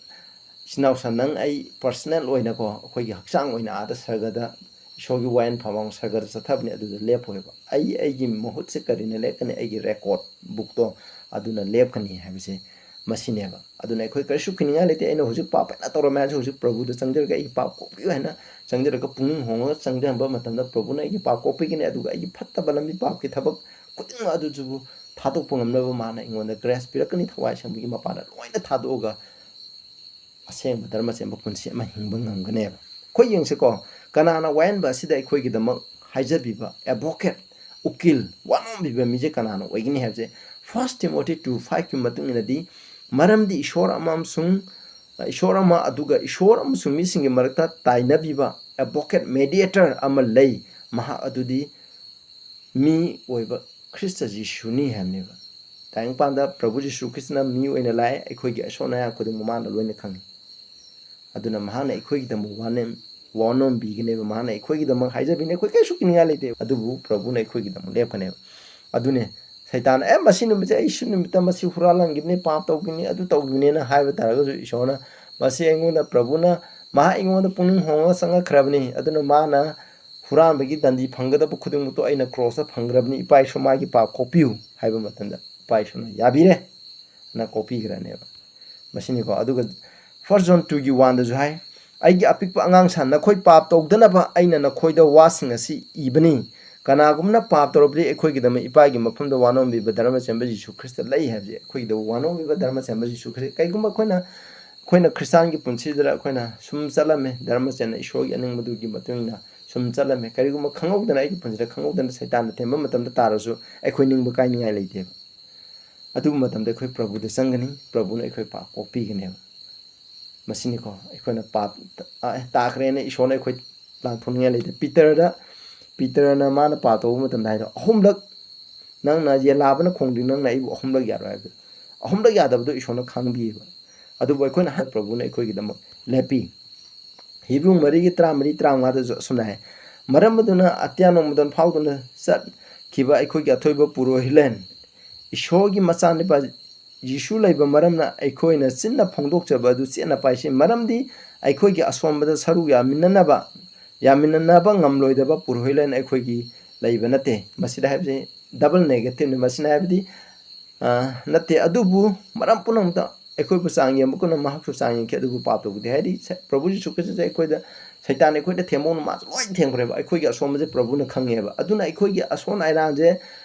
ꯏꯆꯤꯟ ꯏꯅꯥꯎꯁꯥ, ꯅꯪ ꯑꯩ personal ꯑꯣꯏꯅꯀꯣ, ꯑꯩꯈꯣꯏꯒꯤ ꯍꯛꯆꯥꯡ ꯑꯣꯏꯅ ꯑꯥꯗ ꯁꯔꯒꯗ, ꯏꯁꯣꯔꯒꯤ ꯋꯥꯌꯦꯟ ꯐꯝꯐꯝ ꯁꯔꯒꯗ ꯆꯠꯊꯕꯅꯤ, ꯑꯗꯨꯗ ꯂꯦꯞꯄꯣꯏꯕ꯫ ꯑꯩ, ꯑꯩꯒꯤ ꯃꯍꯨꯠꯁꯦ ꯀꯔꯤꯅ ꯂꯦꯞꯀꯅꯤ? ꯑꯩꯒꯤ record bookꯇꯣ ꯑꯗꯨꯅ ꯂꯦꯞꯀꯅꯤ ꯍꯥꯏꯕꯁꯦ ꯃꯁꯤꯅꯦꯕ꯫ ꯑꯗꯨꯅ ꯑꯩꯈꯣꯏ ꯀꯔꯤꯁꯨ ꯀꯤꯅꯤꯡꯉꯥꯏ ꯂꯩꯇꯦ꯫ ꯑꯩꯅ ꯍꯧꯖꯤꯛ ꯄꯥꯞ ꯐꯅ ꯇꯧꯔꯝꯃꯦ ꯍꯥꯏꯔꯁꯨ, ꯍꯧꯖꯤꯛ ꯄ꯭ꯔꯚꯨꯗ ꯆꯪꯖꯔꯒ ꯑꯩꯒꯤ ꯄꯥꯞ ꯀꯣꯛꯄꯤꯌꯨ ꯍꯥꯏꯅ ꯆꯪꯖꯔꯒ, ꯄꯨꯛꯅꯤꯡ ꯍꯣꯡꯉꯒ ꯆꯪꯖꯔꯝꯕ ꯃꯇꯝꯗ, ꯄ꯭ꯔꯚꯨꯅ ꯑꯩꯒꯤ ꯄꯥꯞ ꯀꯣꯛꯄꯤꯒꯅꯤ, ꯑꯗꯨꯒ ꯑꯩꯒꯤ ꯐꯠꯇꯕ ꯂꯝꯕꯤ, ꯄꯥꯞꯀꯤ ꯊꯕꯛ ꯈꯨꯗꯤꯡꯃꯛ ꯑꯗꯨꯁꯨ ꯊꯥꯗꯣꯛꯄ ꯉꯝꯅꯕ ꯃꯥꯅ ꯑꯩꯉꯣꯟꯗ grace ꯄꯤꯔꯛꯀꯅꯤ꯫ ꯊꯋꯥꯏ ꯑꯁꯦꯡꯕꯒꯤ ꯃꯄꯥꯟꯗ ꯂꯣꯏꯅ ꯊꯥꯗꯣꯛꯑꯒ ꯑꯁꯦꯡꯕ ꯙꯔꯃ ꯆꯦꯟꯕ ꯄꯨꯟꯁꯤ ꯑꯃ ꯍꯤꯡꯕ ꯉꯝꯒꯅꯦꯕ꯫ ꯑꯩꯈꯣꯏ ꯌꯦꯡꯁꯤꯀꯣ, ꯀꯅꯥꯅ ꯋꯥꯌꯦꯟꯕ ꯑꯁꯤꯗ ꯑꯩꯈꯣꯏꯒꯤꯗꯃꯛ ꯍꯥꯏꯖꯕꯤꯕ, advocate, ꯎꯀꯤꯜ, ꯋꯥ ꯅꯣꯝꯕꯤꯕ ꯃꯤꯁꯦ ꯀꯅꯥꯅ ꯑꯣꯏꯒꯅꯤ ꯍꯥꯏꯕꯁꯦ, First Timothy two fiveꯀꯤ ꯃꯇꯨꯡ ꯏꯟꯅꯗꯤ, ꯃꯔꯝꯗꯤ ꯏꯁꯣꯔ ꯑꯃ ꯑꯃꯁꯨꯡ, ꯏꯁꯣꯔ ꯑꯃ, ꯑꯗꯨꯒ ꯏꯁꯣꯔ ꯑꯃꯁꯨꯡ ꯃꯤꯁꯤꯡꯒꯤ ꯃꯔꯛꯇ ꯇꯥꯏꯅꯕꯤꯕ, advocate, mediator ꯑꯃ ꯂꯩ, ꯃꯍꯥꯛ ꯑꯗꯨꯗꯤ ꯃꯤ ꯑꯣꯏꯕ ꯈ꯭ꯔꯤꯁꯇ ꯖꯤꯁꯨꯅꯤ ꯍꯥꯏꯕꯅꯦꯕ꯫ ꯇꯥꯏꯕꯪꯄꯥꯟꯗ ꯄ꯭ꯔꯚꯨ ꯖꯤꯁꯨ ꯈ꯭ꯔꯤꯁꯇꯅ ꯃꯤ ꯑꯣꯏꯅ ꯂꯥꯛꯑꯦ꯫ ꯑꯩꯈꯣꯏꯒꯤ ꯑꯁꯣꯏ ꯑꯌꯥ ꯈꯨꯗꯤꯡꯃꯛ ꯃꯥꯅ ꯂꯣꯏꯅ ꯈꯪꯉꯤ꯫ ꯑꯗꯨꯅ ꯃꯍꯥꯛꯅ ꯑꯩꯈꯣꯏꯒꯤꯗꯃꯛ ꯋꯥꯅꯦꯝ-, ꯋꯥꯅꯣꯝꯕꯤꯒꯅꯦꯕ꯫ ꯃꯍꯥꯛꯅ ꯑꯩꯈꯣꯏꯒꯤꯗꯃꯛ ꯍꯥꯏꯖꯕꯤꯅꯤ, ꯑꯩꯈꯣꯏ ꯀꯩꯁꯨ ꯀꯤꯅꯤꯡꯉꯥꯏ ꯂꯩꯇꯦ꯫ ꯑꯗꯨꯕꯨ ꯄ꯭ꯔꯚꯨꯅ ꯑꯩꯈꯣꯏꯒꯤꯗꯃꯛ ꯂꯦꯞꯀꯅꯦꯕ꯫ ꯑꯗꯨꯅꯦ ꯁꯩꯇꯥꯟꯅ, "ꯑꯦ, ꯃꯁꯤ ꯅꯨꯃꯤꯠꯁꯦ, ꯑꯩ ꯁꯤ ꯅꯨꯃꯤꯠꯇ ꯃꯁꯤ ꯍꯨꯔꯥꯜꯍꯟꯈꯤꯕꯅꯤ, ꯄꯥꯞ ꯇꯧꯈꯤꯕꯅꯤ, ꯑꯗꯨ ꯇꯧꯈꯤꯕꯅꯤꯅ" ꯍꯥꯏꯕ ꯇꯥꯔꯒꯁꯨ, ꯏꯁꯣꯔꯅ, "ꯃꯁꯤ ꯑꯩꯉꯣꯟꯗ, ꯄ꯭ꯔꯚꯨꯅ, ꯃꯍꯥꯛ ꯑꯩꯉꯣꯟꯗ ꯄꯨꯛꯅꯤꯡ ꯍꯣꯡꯉꯒ ꯆꯪꯉꯛꯈ꯭ꯔꯕꯅꯤ, ꯑꯗꯨꯅ ꯃꯥꯅ ꯍꯨꯔꯥꯟꯕꯒꯤ ꯗꯟꯗꯤ ꯐꯪꯒꯗꯕ ꯈꯨꯗꯤꯡꯃꯛꯇꯣ ꯑꯩꯅ ꯀ꯭ꯔꯣꯁꯇ ꯐꯪꯈ꯭ꯔꯕꯅꯤ, ꯏꯄꯥ ꯏꯁꯣꯔ ꯃꯥꯒꯤ ꯄꯥꯞ ꯀꯣꯛꯄꯤꯌꯨ" ꯍꯥꯏꯕ ꯃꯇꯝꯗ, ꯏꯄꯥ ꯏꯁꯣꯔꯅ ꯌꯥꯕꯤꯔꯦ, ꯅ ꯀꯣꯛꯄꯤꯈ꯭ꯔꯅꯦꯕ꯫ ꯃꯁꯤꯅꯤꯀꯣ꯫ ꯑꯗꯨꯒ First John two ꯒꯤ one ꯗꯁꯨ ꯍꯥꯏ, "ꯑꯩꯒꯤ ꯑꯄꯤꯛꯄ ꯑꯉꯥꯡꯁꯥ, ꯅꯈꯣꯏ ꯄꯥꯞ ꯇꯧꯗꯅꯕ ꯑꯩꯅ ꯅꯈꯣꯏꯗ ꯋꯥꯁꯤꯡ ꯑꯁꯤ ꯏꯕꯅꯤ꯫ ꯀꯅꯥꯒꯨꯝꯕꯅ ꯄꯥꯞ ꯇꯧꯔꯕꯗꯤ ꯑꯩꯈꯣꯏꯒꯤꯗꯃꯛ ꯏꯄꯥꯒꯤ ꯃꯐꯝꯗ ꯋꯥꯅꯣꯝꯕꯤꯕ ꯙꯔꯃ ꯆꯦꯟꯕ ꯖꯤꯁꯨ ꯈ꯭ꯔꯤꯁꯇ ꯂꯩ" ꯍꯥꯏꯕꯁꯦ, ꯑꯩꯈꯣꯏꯒꯤꯗꯃꯛ ꯋꯥꯅꯣꯝꯕꯤꯕ ꯙꯔꯃ ꯆꯦꯟꯕ ꯖꯤꯁꯨ ꯈ꯭ꯔꯤꯁꯇ꯫ ꯀꯩꯒꯨꯝꯕ ꯑꯩꯈꯣꯏꯅ, ꯑꯩꯈꯣꯏꯅ ꯈ꯭ꯔꯤꯁꯇꯥꯟꯒꯤ ꯄꯨꯟꯁꯤꯗ ꯑꯩꯈꯣꯏꯅ ꯁꯨꯝ ꯆꯠꯂꯝꯃꯦ, ꯙꯔꯃ ꯆꯦꯟꯅ ꯏꯁꯣꯔꯒꯤ ꯑꯅꯤꯡꯕꯗꯨꯒꯤ ꯃꯇꯨꯡ ꯏꯟꯅ ꯁꯨꯝ ꯆꯠꯂꯝꯃꯦ꯫ ꯀꯔꯤꯒꯨꯝꯕ ꯈꯪꯍꯧꯗꯅ, ꯑꯩꯒꯤ ꯄꯨꯟꯁꯤꯗ ꯈꯪꯍꯧꯗꯅ ꯁꯩꯇꯥꯟꯅ ꯊꯦꯝꯕ ꯃꯇꯝꯗ ꯇꯥꯔꯁꯨ ꯑꯩꯈꯣꯏ ꯅꯤꯡꯕ ꯀꯥꯏꯅꯤꯡꯉꯥꯏ ꯂꯩꯇꯦꯕ꯫ ꯑꯗꯨꯒꯨꯝꯕ ꯃꯇꯝꯗ ꯑꯩꯈꯣꯏ ꯄ꯭ꯔꯚꯨꯗ ꯆꯪꯒꯅꯤ, ꯄ꯭ꯔꯚꯨꯅ ꯑꯩꯈꯣꯏ ꯄꯥꯞ ꯀꯣꯛꯄꯤꯒꯅꯦꯕ꯫ ꯃꯁꯤꯅꯤꯀꯣ, ꯑꯩꯈꯣꯏꯅ ꯄꯥꯞ ꯇꯥ-, ꯇꯥꯈ꯭ꯔꯦꯅ ꯏꯁꯣꯔꯅ ꯑꯩꯈꯣꯏ ꯂꯥꯟꯊꯣꯛꯅꯤꯡꯉꯥꯏ ꯂꯩꯇꯦ꯫ ꯄꯤꯇꯔꯗ, ꯄꯤꯇꯔꯅ ꯃꯥꯅ ꯄꯥꯞ ꯇꯧꯕ ꯃꯇꯝꯗ ꯍꯥꯏꯗꯣ, "ꯑꯍꯨꯝꯂꯛ ꯅꯪꯅ ꯌꯦꯟꯂꯥꯕꯅ ꯈꯣꯡꯗ꯭ꯔꯤ, ꯅꯪꯅ ꯑꯩꯕꯨ ꯑꯍꯨꯝꯂꯛ ꯌꯥꯔꯣꯏ" ꯍꯥꯏꯕꯗꯣ꯫ ꯑꯍꯨꯝꯂꯛ ꯌꯥꯗꯕꯗꯣ ꯏꯁꯣꯔꯅ ꯈꯪꯕꯤꯌꯦꯕ꯫ ꯑꯗꯨꯕꯨ ꯑꯩꯈꯣꯏꯅ ꯍꯥꯏ ꯄ꯭ꯔꯚꯨꯅ ꯑꯩꯈꯣꯏꯒꯤꯗꯃꯛ ꯂꯦꯞꯄꯤ꯫ ꯍꯤꯕ꯭ꯔꯨ ꯃꯔꯤꯒꯤ ꯇꯔꯥꯃꯔꯤ, ꯇꯔꯥꯃꯉꯥꯗꯁꯨ ꯑꯁꯨꯝꯅ ꯍꯥꯏ, "ꯃꯔꯝ ꯑꯗꯨꯅ ꯑꯇꯤꯌꯥ ꯅꯣꯡꯃꯗꯣꯟ ꯐꯥꯎꯗꯨꯅ ꯆꯠꯈꯤꯕ ꯑꯩꯈꯣꯏꯒꯤ ꯑꯊꯣꯏꯕ ꯄꯨꯔꯣꯍꯤꯠꯂꯦꯟ, ꯏꯁꯣꯔꯒꯤ ꯃꯆꯥꯅꯨꯄꯥ ꯖꯤꯁꯨ ꯂꯩꯕ ꯃꯔꯝꯅ ꯑꯩꯈꯣꯏꯅ ꯆꯤꯟꯅ ꯐꯣꯡꯗꯣꯛꯆꯕ ꯑꯗꯨ ꯆꯦꯠꯅ ꯄꯥꯏꯁꯤ꯫ ꯃꯔꯝꯗꯤ ꯑꯩꯈꯣꯏꯒꯤ ꯑꯁꯣꯟꯕꯗ ꯁꯔꯨꯛ ꯌꯥꯃꯤꯟꯅꯅꯕ, ꯌꯥꯃꯤꯟꯅꯅꯕ ꯉꯝꯂꯣꯏꯗꯕ ꯄꯨꯔꯣꯍꯤꯠꯂꯦꯟ ꯑꯩꯈꯣꯏꯒꯤ ꯂꯩꯕ ꯅꯠꯇꯦ꯫" ꯃꯁꯤꯗ ꯍꯥꯏꯕꯁꯤ double negative ꯅꯤ꯫ ꯃꯁꯤꯅ ꯍꯥꯏꯕꯗꯤ, ꯑ, ꯅꯠꯇꯦ, ꯑꯗꯨꯕꯨ ꯃꯔꯝ ꯄꯨꯝꯅꯃꯛꯇ ꯑꯩꯈꯣꯏꯕꯨ ꯆꯥꯡ ꯌꯦꯡꯕꯒꯨꯝꯅ ꯃꯍꯥꯛꯁꯨ ꯆꯥꯡ ꯌꯦꯡꯈꯤ, ꯑꯗꯨꯕꯨ ꯄꯥꯞ ꯇꯧꯈꯤꯗꯦ꯫ ꯍꯥꯏꯗꯤ, ꯁ-, ꯄ꯭ꯔꯚꯨ ꯖꯤꯁꯨ ꯈ꯭ꯔꯤꯁꯇꯁꯦ ꯑꯩꯈꯣꯏꯗ, ꯁꯩꯇꯥꯟ ꯑꯩꯈꯣꯏꯗ ꯊꯦꯝꯕꯧꯅ ꯃꯥꯁꯨ ꯂꯣꯏ ꯊꯦꯝꯈ꯭ꯔꯦꯕ꯫ ꯑꯩꯈꯣꯏꯒꯤ ꯑꯁꯣꯟꯕꯁꯦ ꯄ꯭ꯔꯚꯨꯅ ꯈꯪꯉꯦꯕ꯫ ꯑꯗꯨꯅ ꯑꯩꯈꯣꯏꯒꯤ ꯑꯁꯣꯟ ꯑꯔꯥꯟꯁꯦ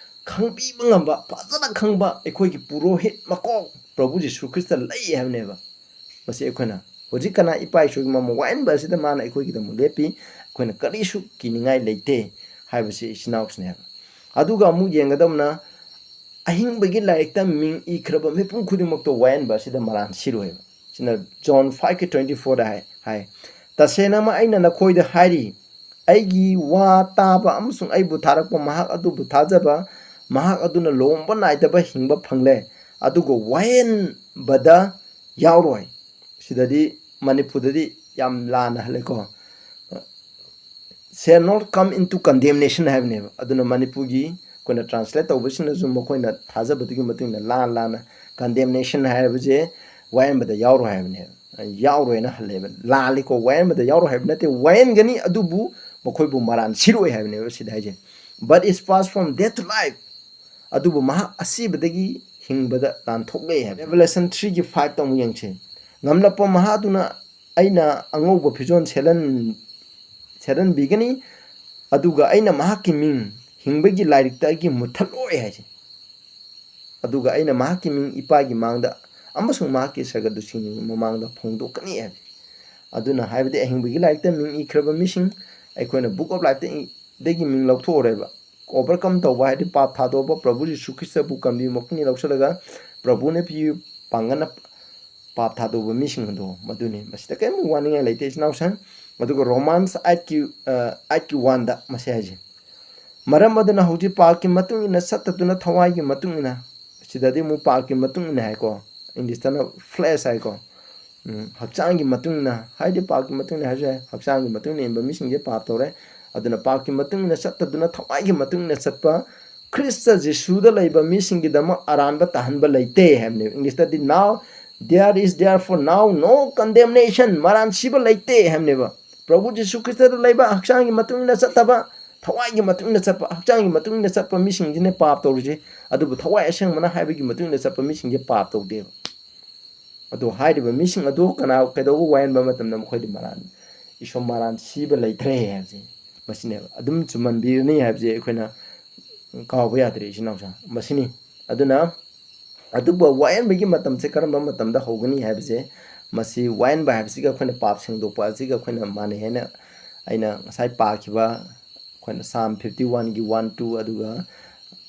ꯈꯪꯕꯤꯕ ꯉꯝꯕ, ꯐꯖꯅ ꯈꯪꯕ ꯑꯩꯈꯣꯏꯒꯤ ꯄꯨꯔꯣꯍꯤꯠ ꯃꯀꯣꯛ ꯄ꯭ꯔꯚꯨ ꯖꯤꯁꯨ ꯈ꯭ꯔꯤꯁꯇ ꯂꯩ ꯍꯥꯏꯕꯅꯦꯕ꯫ ꯃꯁꯤ ꯑꯩꯈꯣꯏꯅ ꯍꯧꯖꯤꯛ ꯀꯅꯥ ꯏꯄꯥ ꯏꯁꯣꯔꯒꯤ ꯃꯃꯥ ꯋꯥꯌꯦꯟꯕ ꯑꯁꯤꯗ ꯃꯥꯅ ꯑꯩꯈꯣꯏꯒꯤꯗꯃꯛ ꯂꯦꯞꯄꯤ, ꯑꯩꯈꯣꯏꯅ ꯀꯔꯤꯁꯨ ꯀꯤꯅꯤꯡꯉꯥꯏ ꯂꯩꯇꯦ ꯍꯥꯏꯕꯁꯤ ꯏꯆꯤꯟ ꯏꯅꯥꯎꯁꯤꯅꯦꯕ꯫ ꯑꯗꯨꯒ ꯑꯃꯨꯛ ꯌꯦꯡꯒꯗꯕꯅ, ꯑꯍꯤꯡꯕꯒꯤ ꯂꯥꯏꯔꯤꯛꯇ ꯃꯤꯡ ꯏꯈ꯭ꯔꯕ ꯃꯤꯄꯨꯝ ꯈꯨꯗꯤꯡꯃꯛꯇꯣ ꯋꯥꯌꯦꯟꯕ ꯑꯁꯤꯗ ꯃꯔꯥꯟ ꯁꯤꯔꯣꯏꯕ꯫ ꯁꯤꯅ John five ꯀꯤ twenty four ꯗ ꯍꯥꯏ, ꯍꯥꯏ, "ꯇꯁꯦꯡꯅꯃꯛ ꯑꯩꯅ ꯅꯈꯣꯏꯗ ꯍꯥꯏꯔꯤ, ꯑꯩꯒꯤ ꯋꯥ ꯇꯥꯕ ꯑꯃꯁꯨꯡ ꯑꯩꯕꯨ ꯊꯥꯔꯛꯄ ꯃꯍꯥꯛ ꯑꯗꯨꯕꯨ ꯊꯥꯖꯕ ꯃꯍꯥꯛ ꯑꯗꯨꯅ ꯂꯨꯍꯣꯡꯕ ꯅꯥꯏꯗꯕ ꯍꯤꯡꯕ ꯐꯪꯂꯦ, ꯑꯗꯨꯒ ꯋꯥꯌꯦꯟꯕꯗ ꯌꯥꯎꯔꯣꯏ꯫ ꯁꯤꯗꯗꯤ ꯃꯅꯤꯄꯨꯔꯗꯗꯤ ꯌꯥꯝ ꯂꯥꯟꯅ ꯍꯜꯂꯦꯀꯣ꯫ Shall not come into condemnation ꯍꯥꯏꯕꯅꯦꯕ꯫ ꯑꯗꯨꯅ ꯃꯅꯤꯄꯨꯔꯒꯤ ꯑꯩꯈꯣꯏꯅ translate ꯇꯧꯕꯁꯤꯅꯁꯨ ꯃꯈꯣꯏꯅ ꯊꯥꯖꯕꯗꯨꯒꯤ ꯃꯇꯨꯡ ꯏꯟꯅ ꯂꯥꯟ ꯂꯥꯟꯅ condemnation ꯍꯥꯏꯕꯁꯦ ꯋꯥꯌꯦꯟꯕꯗ ꯌꯥꯎꯔꯣꯏ ꯍꯥꯏꯕꯅꯦꯕ꯫ ꯌꯥꯎꯔꯣꯏꯅ ꯍꯜꯂꯦꯕ꯫ ꯂꯥꯜꯂꯤꯀꯣ, ꯋꯥꯌꯦꯟꯕꯗ ꯌꯥꯎꯔꯣꯏ ꯍꯥꯏꯕ ꯅꯠꯇꯦ, ꯋꯥꯌꯦꯟꯒꯅꯤ, ꯑꯗꯨꯕꯨ ꯃꯈꯣꯏꯕꯨ ꯃꯔꯥꯟ ꯁꯤꯔꯣꯏ ꯍꯥꯏꯕꯅꯦꯕ ꯁꯤꯗ ꯍꯥꯏꯁꯦ꯫ But is passed from death to life꯫ ꯑꯗꯨꯕꯨ ꯃꯍꯥꯛ ꯑꯁꯤꯕꯗꯒꯤ ꯍꯤꯡꯕꯗ ꯂꯥꯟꯊꯣꯛꯂꯦ ꯍꯥꯏꯕ꯫ Revelation three ꯒꯤ five ꯇ ꯑꯃꯨꯛ ꯌꯦꯡꯁꯤ꯫ ꯉꯝꯂꯛꯄ ꯃꯍꯥꯛ ꯑꯗꯨꯅ ꯑꯩꯅ ꯑꯉꯧꯕ ꯐꯤꯖꯣꯜ ꯁꯦꯠꯍꯟ-, ꯁꯦꯠꯍꯟꯕꯤꯒꯅꯤ, ꯑꯗꯨꯒ ꯑꯩꯅ ꯃꯍꯥꯛꯀꯤ ꯃꯤꯡ ꯍꯤꯡꯕꯒꯤ ꯂꯥꯏꯔꯤꯛꯇ ꯑꯩꯒꯤ ꯃꯨꯠꯊꯠꯂꯣꯏ ꯍꯥꯏꯁꯦ꯫ ꯑꯗꯨꯒ ꯑꯩꯅ ꯃꯍꯥꯛꯀꯤ ꯃꯤꯡ ꯏꯄꯥꯒꯤ ꯃꯥꯡꯗ ꯑꯃꯁꯨꯡ ꯃꯍꯥꯛꯀꯤ ꯁꯔꯒꯗꯨꯁꯤꯡꯒꯤ ꯃꯃꯥꯡꯗ ꯐꯣꯡꯗꯣꯛꯀꯅꯤ ꯍꯥꯏꯕ꯫ ꯑꯗꯨꯅ ꯍꯥꯏꯕꯗꯤ ꯑꯍꯤꯡꯕꯒꯤ ꯂꯥꯏꯔꯤꯛꯇ ꯃꯤꯡ ꯏꯈ꯭ꯔꯕ ꯃꯤꯁꯤꯡ ꯑꯩꯈꯣꯏꯅ book of life ꯇ ꯏ-, ꯗꯒꯤ ꯃꯤꯡ ꯂꯧꯊꯣꯛꯎꯔꯦꯕ꯫ Overcome ꯇꯧꯕ ꯍꯥꯏꯗꯤ ꯄꯥꯞ ꯊꯥꯗꯣꯛꯄ, ꯄ꯭ꯔꯚꯨ ꯖꯤꯁꯨ ꯈ꯭ꯔꯤꯁꯇꯕꯨ ꯀꯝꯕꯤ ꯃꯄꯨꯅꯤ ꯂꯧꯁꯤꯜꯂꯒ ꯄ꯭ꯔꯚꯨꯅ ꯄꯤꯕ ꯄꯥꯡꯒꯜꯅ ꯄꯥꯞ ꯊꯥꯗꯣꯛꯄ ꯃꯤꯁꯤꯡ ꯑꯗꯣ ꯃꯗꯨꯅꯤ꯫ ꯃꯁꯤꯗ ꯀꯔꯤꯝ ꯋꯥꯅꯤꯡꯉꯥꯏ ꯂꯩꯇꯦ, ꯏꯆꯤꯟ ꯏꯅꯥꯎꯁꯤꯡ꯫ ꯑꯗꯨꯒ Romans eight ꯀꯤ, ꯑ, eight ꯀꯤ one ꯗ ꯃꯁꯤ ꯍꯥꯏꯁꯦ꯫ ꯃꯔꯝ ꯑꯗꯨꯅ ꯍꯧꯖꯤꯛ ꯄꯥꯞꯀꯤ ꯃꯇꯨꯡ ꯏꯟꯅ ꯆꯠꯇꯗꯨꯅ ꯊꯋꯥꯏꯒꯤ ꯃꯇꯨꯡ ꯏꯟꯅ, ꯁꯤꯗꯗꯤ ꯑꯃꯨꯛ ꯄꯥꯞꯀꯤ ꯃꯇꯨꯡ ꯏꯟꯅ ꯍꯥꯏꯀꯣ, ꯏꯪꯂꯤꯁꯇꯅ flesh ꯍꯥꯏꯀꯣ꯫ ꯎꯝ, ꯍꯛꯆꯥꯡꯒꯤ ꯃꯇꯨꯡ ꯏꯟꯅ, ꯍꯥꯏꯗꯤ ꯄꯥꯞꯀꯤ ꯃꯇꯨꯡ ꯏꯟꯅ ꯍꯥꯏꯔꯁꯨ ꯌꯥꯏ, ꯍꯛꯆꯥꯡꯒꯤ ꯃꯇꯨꯡ ꯏꯟꯅ ꯏꯟꯕ ꯃꯤꯁꯤꯡꯁꯦ ꯄꯥꯞ ꯇꯧꯔꯦ꯫ ꯑꯗꯨꯅ ꯄꯥꯞꯀꯤ ꯃꯇꯨꯡ ꯏꯟꯅ ꯆꯠꯇꯗꯨꯅ ꯊꯋꯥꯏꯒꯤ ꯃꯇꯨꯡ ꯏꯟꯅ ꯆꯠꯄ ꯈ꯭ꯔꯤꯁꯇ ꯖꯤꯁꯨꯗ ꯂꯩꯕ ꯃꯤꯁꯤꯡꯒꯤꯗꯃꯛ ꯑꯔꯥꯟꯕ ꯇꯥꯍꯟꯕ ꯂꯩꯇꯦ ꯍꯥꯏꯕꯅꯦꯕ꯫ ꯏꯪꯂꯤꯁꯇꯗꯤ now, there is therefore now no condemnation, ꯃꯔꯥꯟ ꯁꯤꯕ ꯂꯩꯇꯦ ꯍꯥꯏꯕꯅꯦꯕ꯫ ꯄ꯭ꯔꯚꯨ ꯖꯤꯁꯨ ꯈ꯭ꯔꯤꯁꯇꯗ ꯂꯩꯕ ꯍꯛꯆꯥꯡꯒꯤ ꯃꯇꯨꯡ ꯏꯟꯅ ꯆꯠꯇꯕ, ꯊꯋꯥꯏꯒꯤ ꯃꯇꯨꯡ ꯏꯟꯅ ꯆꯠꯄ, ꯍꯛꯆꯥꯡꯒꯤ ꯃꯇꯨꯡ ꯏꯟꯅ ꯆꯠꯄ ꯃꯤꯁꯤꯡꯁꯤꯅ ꯄꯥꯞ ꯇꯧꯔꯤꯁꯦ꯫ ꯑꯗꯨꯕꯨ ꯊꯋꯥꯏ ꯑꯁꯦꯡꯕꯅ ꯍꯥꯏꯕꯒꯤ ꯃꯇꯨꯡ ꯏꯟꯅ ꯆꯠꯄ ꯃꯤꯁꯤꯡꯁꯦ ꯄꯥꯞ ꯇꯧꯗꯦꯕ꯫ ꯑꯗꯣ ꯍꯥꯏꯔꯤꯕ ꯃꯤꯁꯤꯡ ꯑꯗꯨ ꯀꯅꯥ ꯀꯩꯗꯧꯕ ꯋꯥꯌꯦꯟꯕ ꯃꯇꯝꯗ ꯃꯈꯣꯏꯗꯤ ꯃꯔꯥꯟ, ꯏꯁꯣꯔ ꯃꯔꯥꯟ ꯁꯤꯕ ꯂꯩꯇ꯭ꯔꯦ ꯍꯥꯏꯕꯁꯦ ꯃꯁꯤꯅꯦꯕ꯫ ꯑꯗꯨꯝ ꯆꯨꯝꯃꯟꯕꯤꯔꯅꯤ ꯍꯥꯏꯕꯁꯦ ꯑꯩꯈꯣꯏꯅ ꯀꯥꯎꯕ ꯌꯥꯗ꯭ꯔꯦ, ꯏꯆꯤꯟ ꯏꯅꯥꯎꯁꯤꯡ꯫ ꯃꯁꯤꯅꯤ꯫ ꯑꯗꯨꯅ ꯑꯗꯨꯕꯨ ꯋꯥꯌꯦꯟꯕꯒꯤ ꯃꯇꯝꯁꯦ ꯀꯔꯝꯕ ꯃꯇꯝꯗ ꯍꯧꯒꯅꯤ ꯍꯥꯏꯕꯁꯦ, ꯃꯁꯤ ꯋꯥꯌꯦꯟꯕ ꯍꯥꯏꯕꯁꯤꯒ ꯑꯩꯈꯣꯏꯅ ꯄꯥꯞ ꯁꯦꯡꯗꯣꯛꯄ ꯑꯁꯤꯒ ꯑꯩꯈꯣꯏꯅ ꯃꯥꯟꯅꯩ ꯍꯥꯏꯅ ꯑꯩꯅ ꯉꯁꯥꯏ ꯄꯥꯈꯤꯕ, ꯑꯩꯈꯣꯏꯅ Psalm fifty one ꯒꯤ one two, ꯑꯗꯨꯒ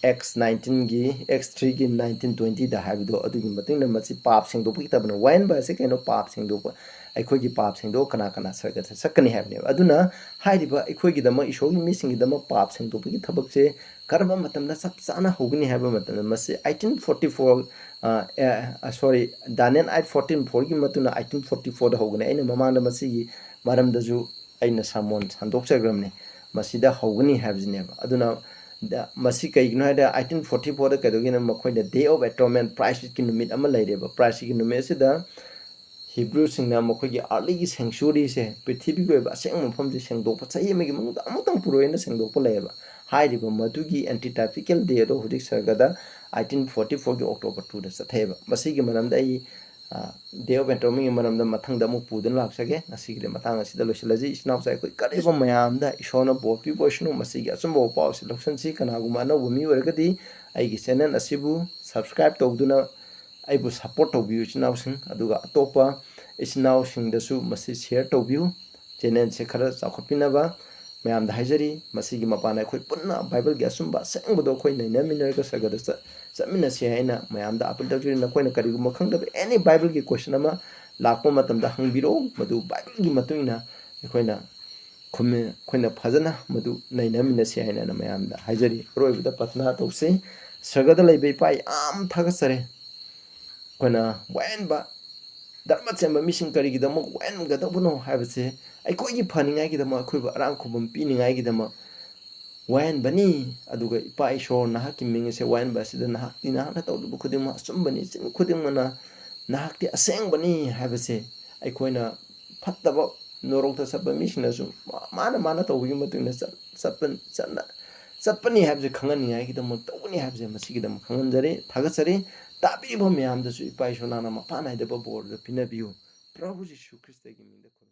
Acts nineteen ꯒꯤ, Acts three ꯒꯤ nineteen twenty ꯗ ꯍꯥꯏꯕꯗꯣ, ꯑꯗꯨꯒꯤ ꯃꯇꯨꯡ ꯏꯟꯅ ꯃꯁꯤ ꯄꯥꯞ ꯁꯦꯡꯗꯣꯛꯄꯒꯤ ꯇꯕꯅ꯫ ꯋꯥꯌꯦꯟꯕ ꯑꯁꯤ ꯀꯩꯅꯣ? ꯄꯥꯞ ꯁꯦꯡꯗꯣꯛꯄ꯫ ꯑꯩꯈꯣꯏꯒꯤ ꯄꯥꯞꯁꯤꯡꯗꯣ ꯀꯅꯥ ꯀꯅꯥ ꯁꯔꯒꯗ ꯆꯠꯀꯅꯤ ꯍꯥꯏꯕꯅꯦꯕ꯫ ꯑꯗꯨꯅ ꯍꯥꯏꯔꯤꯕ ꯑꯩꯈꯣꯏꯒꯤꯗꯃꯛ, ꯏꯁꯣꯔꯒꯤ ꯃꯤꯁꯤꯡꯒꯤꯗꯃꯛ ꯄꯥꯞ ꯁꯦꯡꯗꯣꯛꯄꯒꯤ ꯊꯕꯛꯁꯦ ꯀꯔꯝꯕ ꯃꯇꯝꯗ ꯆꯞ ꯆꯥꯅ ꯍꯧꯒꯅꯤ ꯍꯥꯏꯕ ꯃꯇꯝꯗ, ꯃꯁꯤ eighteen forty four, sorry, Daniel eight fourteen fourꯒꯤ ꯃꯇꯨꯡꯗ eighteen forty fourꯗ ꯍꯧꯒꯅꯤ꯫ ꯑꯩꯅ ꯃꯃꯥꯡꯗ ꯃꯁꯤꯒꯤ ꯃꯔꯝꯗꯁꯨ ꯑꯩꯅ ꯁꯥꯃꯣꯟ ꯁꯟꯗꯣꯛꯆꯈ꯭ꯔꯕꯅꯤ꯫ ꯃꯁꯤꯗ ꯍꯧꯒꯅꯤ ꯍꯥꯏꯕꯁꯤꯅꯦꯕ꯫ ꯑꯗꯨꯅ ꯃꯁꯤ ꯀꯩꯒꯤꯅꯣ ꯍꯥꯏꯗ, eighteen forty fourꯗ ꯀꯩꯗꯧꯒꯦꯅ, ꯃꯈꯣꯏꯅ Day of Atonement, ꯄ꯭ꯔꯥꯏꯁ ꯏꯠꯀꯤ ꯅꯨꯃꯤꯠ ꯑꯃ ꯂꯩꯔꯦꯕ꯫ ꯄ꯭ꯔꯥꯏꯁ ꯏꯠꯀꯤ ꯅꯨꯃꯤꯠ ꯑꯁꯤꯗ ꯍꯤꯕ꯭ꯔꯨꯁꯤꯡꯅ ꯃꯈꯣꯏꯒꯤ ꯑꯥꯔꯂꯤꯒꯤ ꯁꯦꯡꯆꯨꯔꯤꯁꯦ, ꯄ꯭ꯔꯤꯊꯤꯕꯤꯒꯤ ꯑꯣꯏꯕ ꯑꯁꯦꯡꯕ ꯃꯐꯝꯁꯦ ꯁꯦꯡꯗꯣꯛꯄ, ꯆꯍꯤ ꯑꯃꯒꯤ ꯃꯅꯨꯡꯗ ꯑꯃꯨꯛꯇꯪ ꯄꯨꯔꯛꯑꯣꯏꯅ ꯁꯦꯡꯗꯣꯛꯄ ꯂꯩꯌꯦꯕ꯫ ꯍꯥꯏꯔꯤꯕ ꯃꯗꯨꯒꯤ anti typical day ꯑꯗꯣ ꯍꯧꯖꯤꯛ ꯁꯔꯒꯗ eighteen forty fourꯒꯤ October twoꯗ ꯆꯠꯊꯩꯑꯕ꯫ ꯃꯁꯤꯒꯤ ꯃꯔꯝꯗ ꯑꯩ Day of Atonementꯒꯤ ꯃꯔꯝꯗ ꯃꯊꯪꯗ ꯑꯃꯨꯛ ꯄꯨꯗꯨꯅ ꯂꯥꯛꯆꯒꯦ꯫ ꯉꯁꯤꯒꯤꯗꯤ ꯃꯇꯥꯡ ꯑꯁꯤꯗ ꯂꯣꯏꯁꯤꯜꯂꯁꯤ꯫ ꯏꯆꯤꯟ ꯏꯅꯥꯎꯁꯦ, ꯑꯩꯈꯣꯏ ꯀꯔꯤꯒꯨꯝꯕ ꯃꯌꯥꯝꯗ ꯏꯁꯣꯔꯅ ꯕꯣꯔ ꯄꯤꯕ ꯑꯣꯏꯁꯅꯨ꯫ ꯃꯁꯤꯒꯤ ꯑꯆꯨꯝꯕ ꯄꯥꯎ ꯑꯁꯤ ꯂꯧꯁꯤꯟꯁꯤ꯫ ꯀꯅꯥꯒꯨꯝꯕ ꯑꯅꯧꯕ ꯃꯤ ꯑꯣꯏꯔꯒꯗꯤ ꯑꯩꯒꯤ ꯆꯦꯅꯦꯜ ꯑꯁꯤꯕꯨ subscribe ꯇꯧꯗꯨꯅ ꯑꯩꯕꯨ support ꯇꯧꯕꯤꯌꯨ, ꯏꯆꯤꯟ ꯏꯅꯥꯎꯁꯤꯡ꯫ ꯑꯗꯨꯒ ꯑꯇꯣꯞꯄ ꯏꯆꯤꯟ ꯏꯅꯥꯎꯁꯤꯡꯗꯁꯨ ꯃꯁꯤ share ꯇꯧꯕꯤꯌꯨ꯫ ꯆꯦꯅꯦꯜꯁꯦ ꯈꯔ ꯆꯥꯎꯈꯠꯄꯤꯅꯕ ꯃꯌꯥꯝꯗ ꯍꯥꯏꯖꯔꯤ꯫ ꯃꯁꯤꯒꯤ ꯃꯄꯥꯟꯗ ꯑꯩꯈꯣꯏ ꯄꯨꯟꯅ ꯕꯥꯏꯕꯜꯒꯤ ꯑꯆꯨꯝꯕ ꯑꯁꯦꯡꯕꯗꯣ ꯑꯩꯈꯣꯏ ꯅꯩꯅꯃꯤꯟꯅꯔꯒ ꯁꯔꯒꯗ ꯆꯠ-, ꯆꯠꯃꯤꯟꯅꯁꯤ ꯍꯥꯏꯅ ꯃꯌꯥꯝꯗ appeal ꯇꯧꯖꯔꯤ꯫ ꯅꯈꯣꯏꯅ ꯀꯔꯤꯒꯨꯝꯕ ꯈꯪꯗꯕ any ꯕꯥꯏꯕꯜꯒꯤ question ꯑꯃ ꯂꯥꯛꯄ ꯃꯇꯝꯗ ꯍꯪꯕꯤꯔꯛꯑꯣ, ꯃꯗꯨ ꯕꯥꯏꯕꯜꯒꯤ ꯃꯇꯨꯡ ꯏꯟꯅ ꯑꯩꯈꯣꯏꯅ ꯈꯨꯝꯃꯤ-, ꯑꯩꯈꯣꯏꯅ ꯐꯖꯅ ꯃꯗꯨ ꯅꯩꯅꯃꯤꯟꯅꯁꯤ ꯍꯥꯏꯅ ꯑꯩꯅ ꯃꯌꯥꯝꯗ ꯍꯥꯏꯖꯔꯤ꯫ ꯑꯔꯣꯏꯕꯗ ꯄ꯭ꯔꯊꯅꯥ ꯇꯧꯁꯤ꯫ ꯁꯔꯒꯗ ꯂꯩꯕ ꯏꯄꯥ, ꯌꯥꯝ ꯊꯥꯒꯠꯆꯔꯤ꯫ ꯑꯩꯈꯣꯏꯅ ꯋꯥꯌꯦꯟꯕ, ꯙꯔꯃ ꯆꯦꯟꯕ ꯃꯤꯁꯤꯡ ꯀꯔꯤꯒꯤꯗꯃꯛ ꯋꯥꯌꯦꯟꯒꯗꯧꯕꯅꯣ ꯍꯥꯏꯕꯁꯦ, ꯑꯩꯈꯣꯏꯒꯤ ꯐꯅꯤꯡꯉꯥꯏꯒꯤꯗꯃꯛ, ꯑꯩꯈꯣꯏꯕꯨ ꯑꯔꯥꯝ ꯈꯨꯕꯝ ꯄꯤꯅꯤꯡꯉꯥꯏꯒꯤꯗꯃꯛ ꯋꯥꯌꯦꯟꯕꯅꯤ꯫ ꯑꯗꯨꯒ ꯏꯄꯥ ꯏꯁꯣꯔ, ꯅꯍꯥꯛꯀꯤ ꯃꯤꯡ ꯑꯁꯦ ꯋꯥꯌꯦꯟꯕ ꯑꯁꯤꯗ ꯅꯍꯥꯛꯇꯤ ꯅꯍꯥꯛꯅ ꯇꯧꯔꯤꯕ ꯈꯨꯗꯤꯡꯃꯛ ꯑꯆꯨꯝꯕꯅꯤ, ꯆꯤꯟ ꯈꯨꯗꯤꯡꯃꯛꯅ ꯅꯍꯥꯛꯇꯤ ꯑꯁꯦꯡꯕꯅꯤ ꯍꯥꯏꯕꯁꯦ ꯑꯩꯈꯣꯏꯅ ꯐꯠꯇꯕ ꯅꯣꯔꯣꯛꯇ ꯆꯠꯄ ꯃꯤꯁꯤꯡꯅꯁꯨ ꯃꯥ-, ꯃꯥꯅ, ꯃꯥꯅ ꯇꯧꯕꯒꯤ ꯃꯇꯨꯡ ꯏꯟꯅ ꯆꯠ-, ꯆꯠꯄ-, ꯆꯠꯅ-, ꯆꯠꯄꯅꯤ ꯍꯥꯏꯕꯁꯦ ꯈꯪꯍꯟꯅꯤꯡꯉꯥꯏꯒꯤꯗꯃꯛ ꯇꯧꯒꯅꯤ ꯍꯥꯏꯕꯁꯦ ꯃꯁꯤꯒꯤꯗꯃꯛ ꯈꯪꯍꯟꯖꯔꯤ꯫ ꯊꯥꯒꯠꯆꯔꯤ꯫ ꯇꯥꯕꯤꯔꯤꯕ ꯃꯌꯥꯝꯗꯁꯨ ꯏꯄꯥ ꯏꯁꯣꯔ ꯅꯥꯅ ꯃꯄꯥꯟ ꯅꯥꯏꯗꯕ ꯕꯣꯔꯗꯨ ꯄꯤꯅꯕꯤꯌꯨ꯫ ꯄ꯭ꯔꯚꯨ ꯖꯤꯁꯨ ꯈ꯭ꯔꯤꯁꯇꯒꯤ ꯃꯤꯡꯗ ꯈꯨꯔꯨꯝ-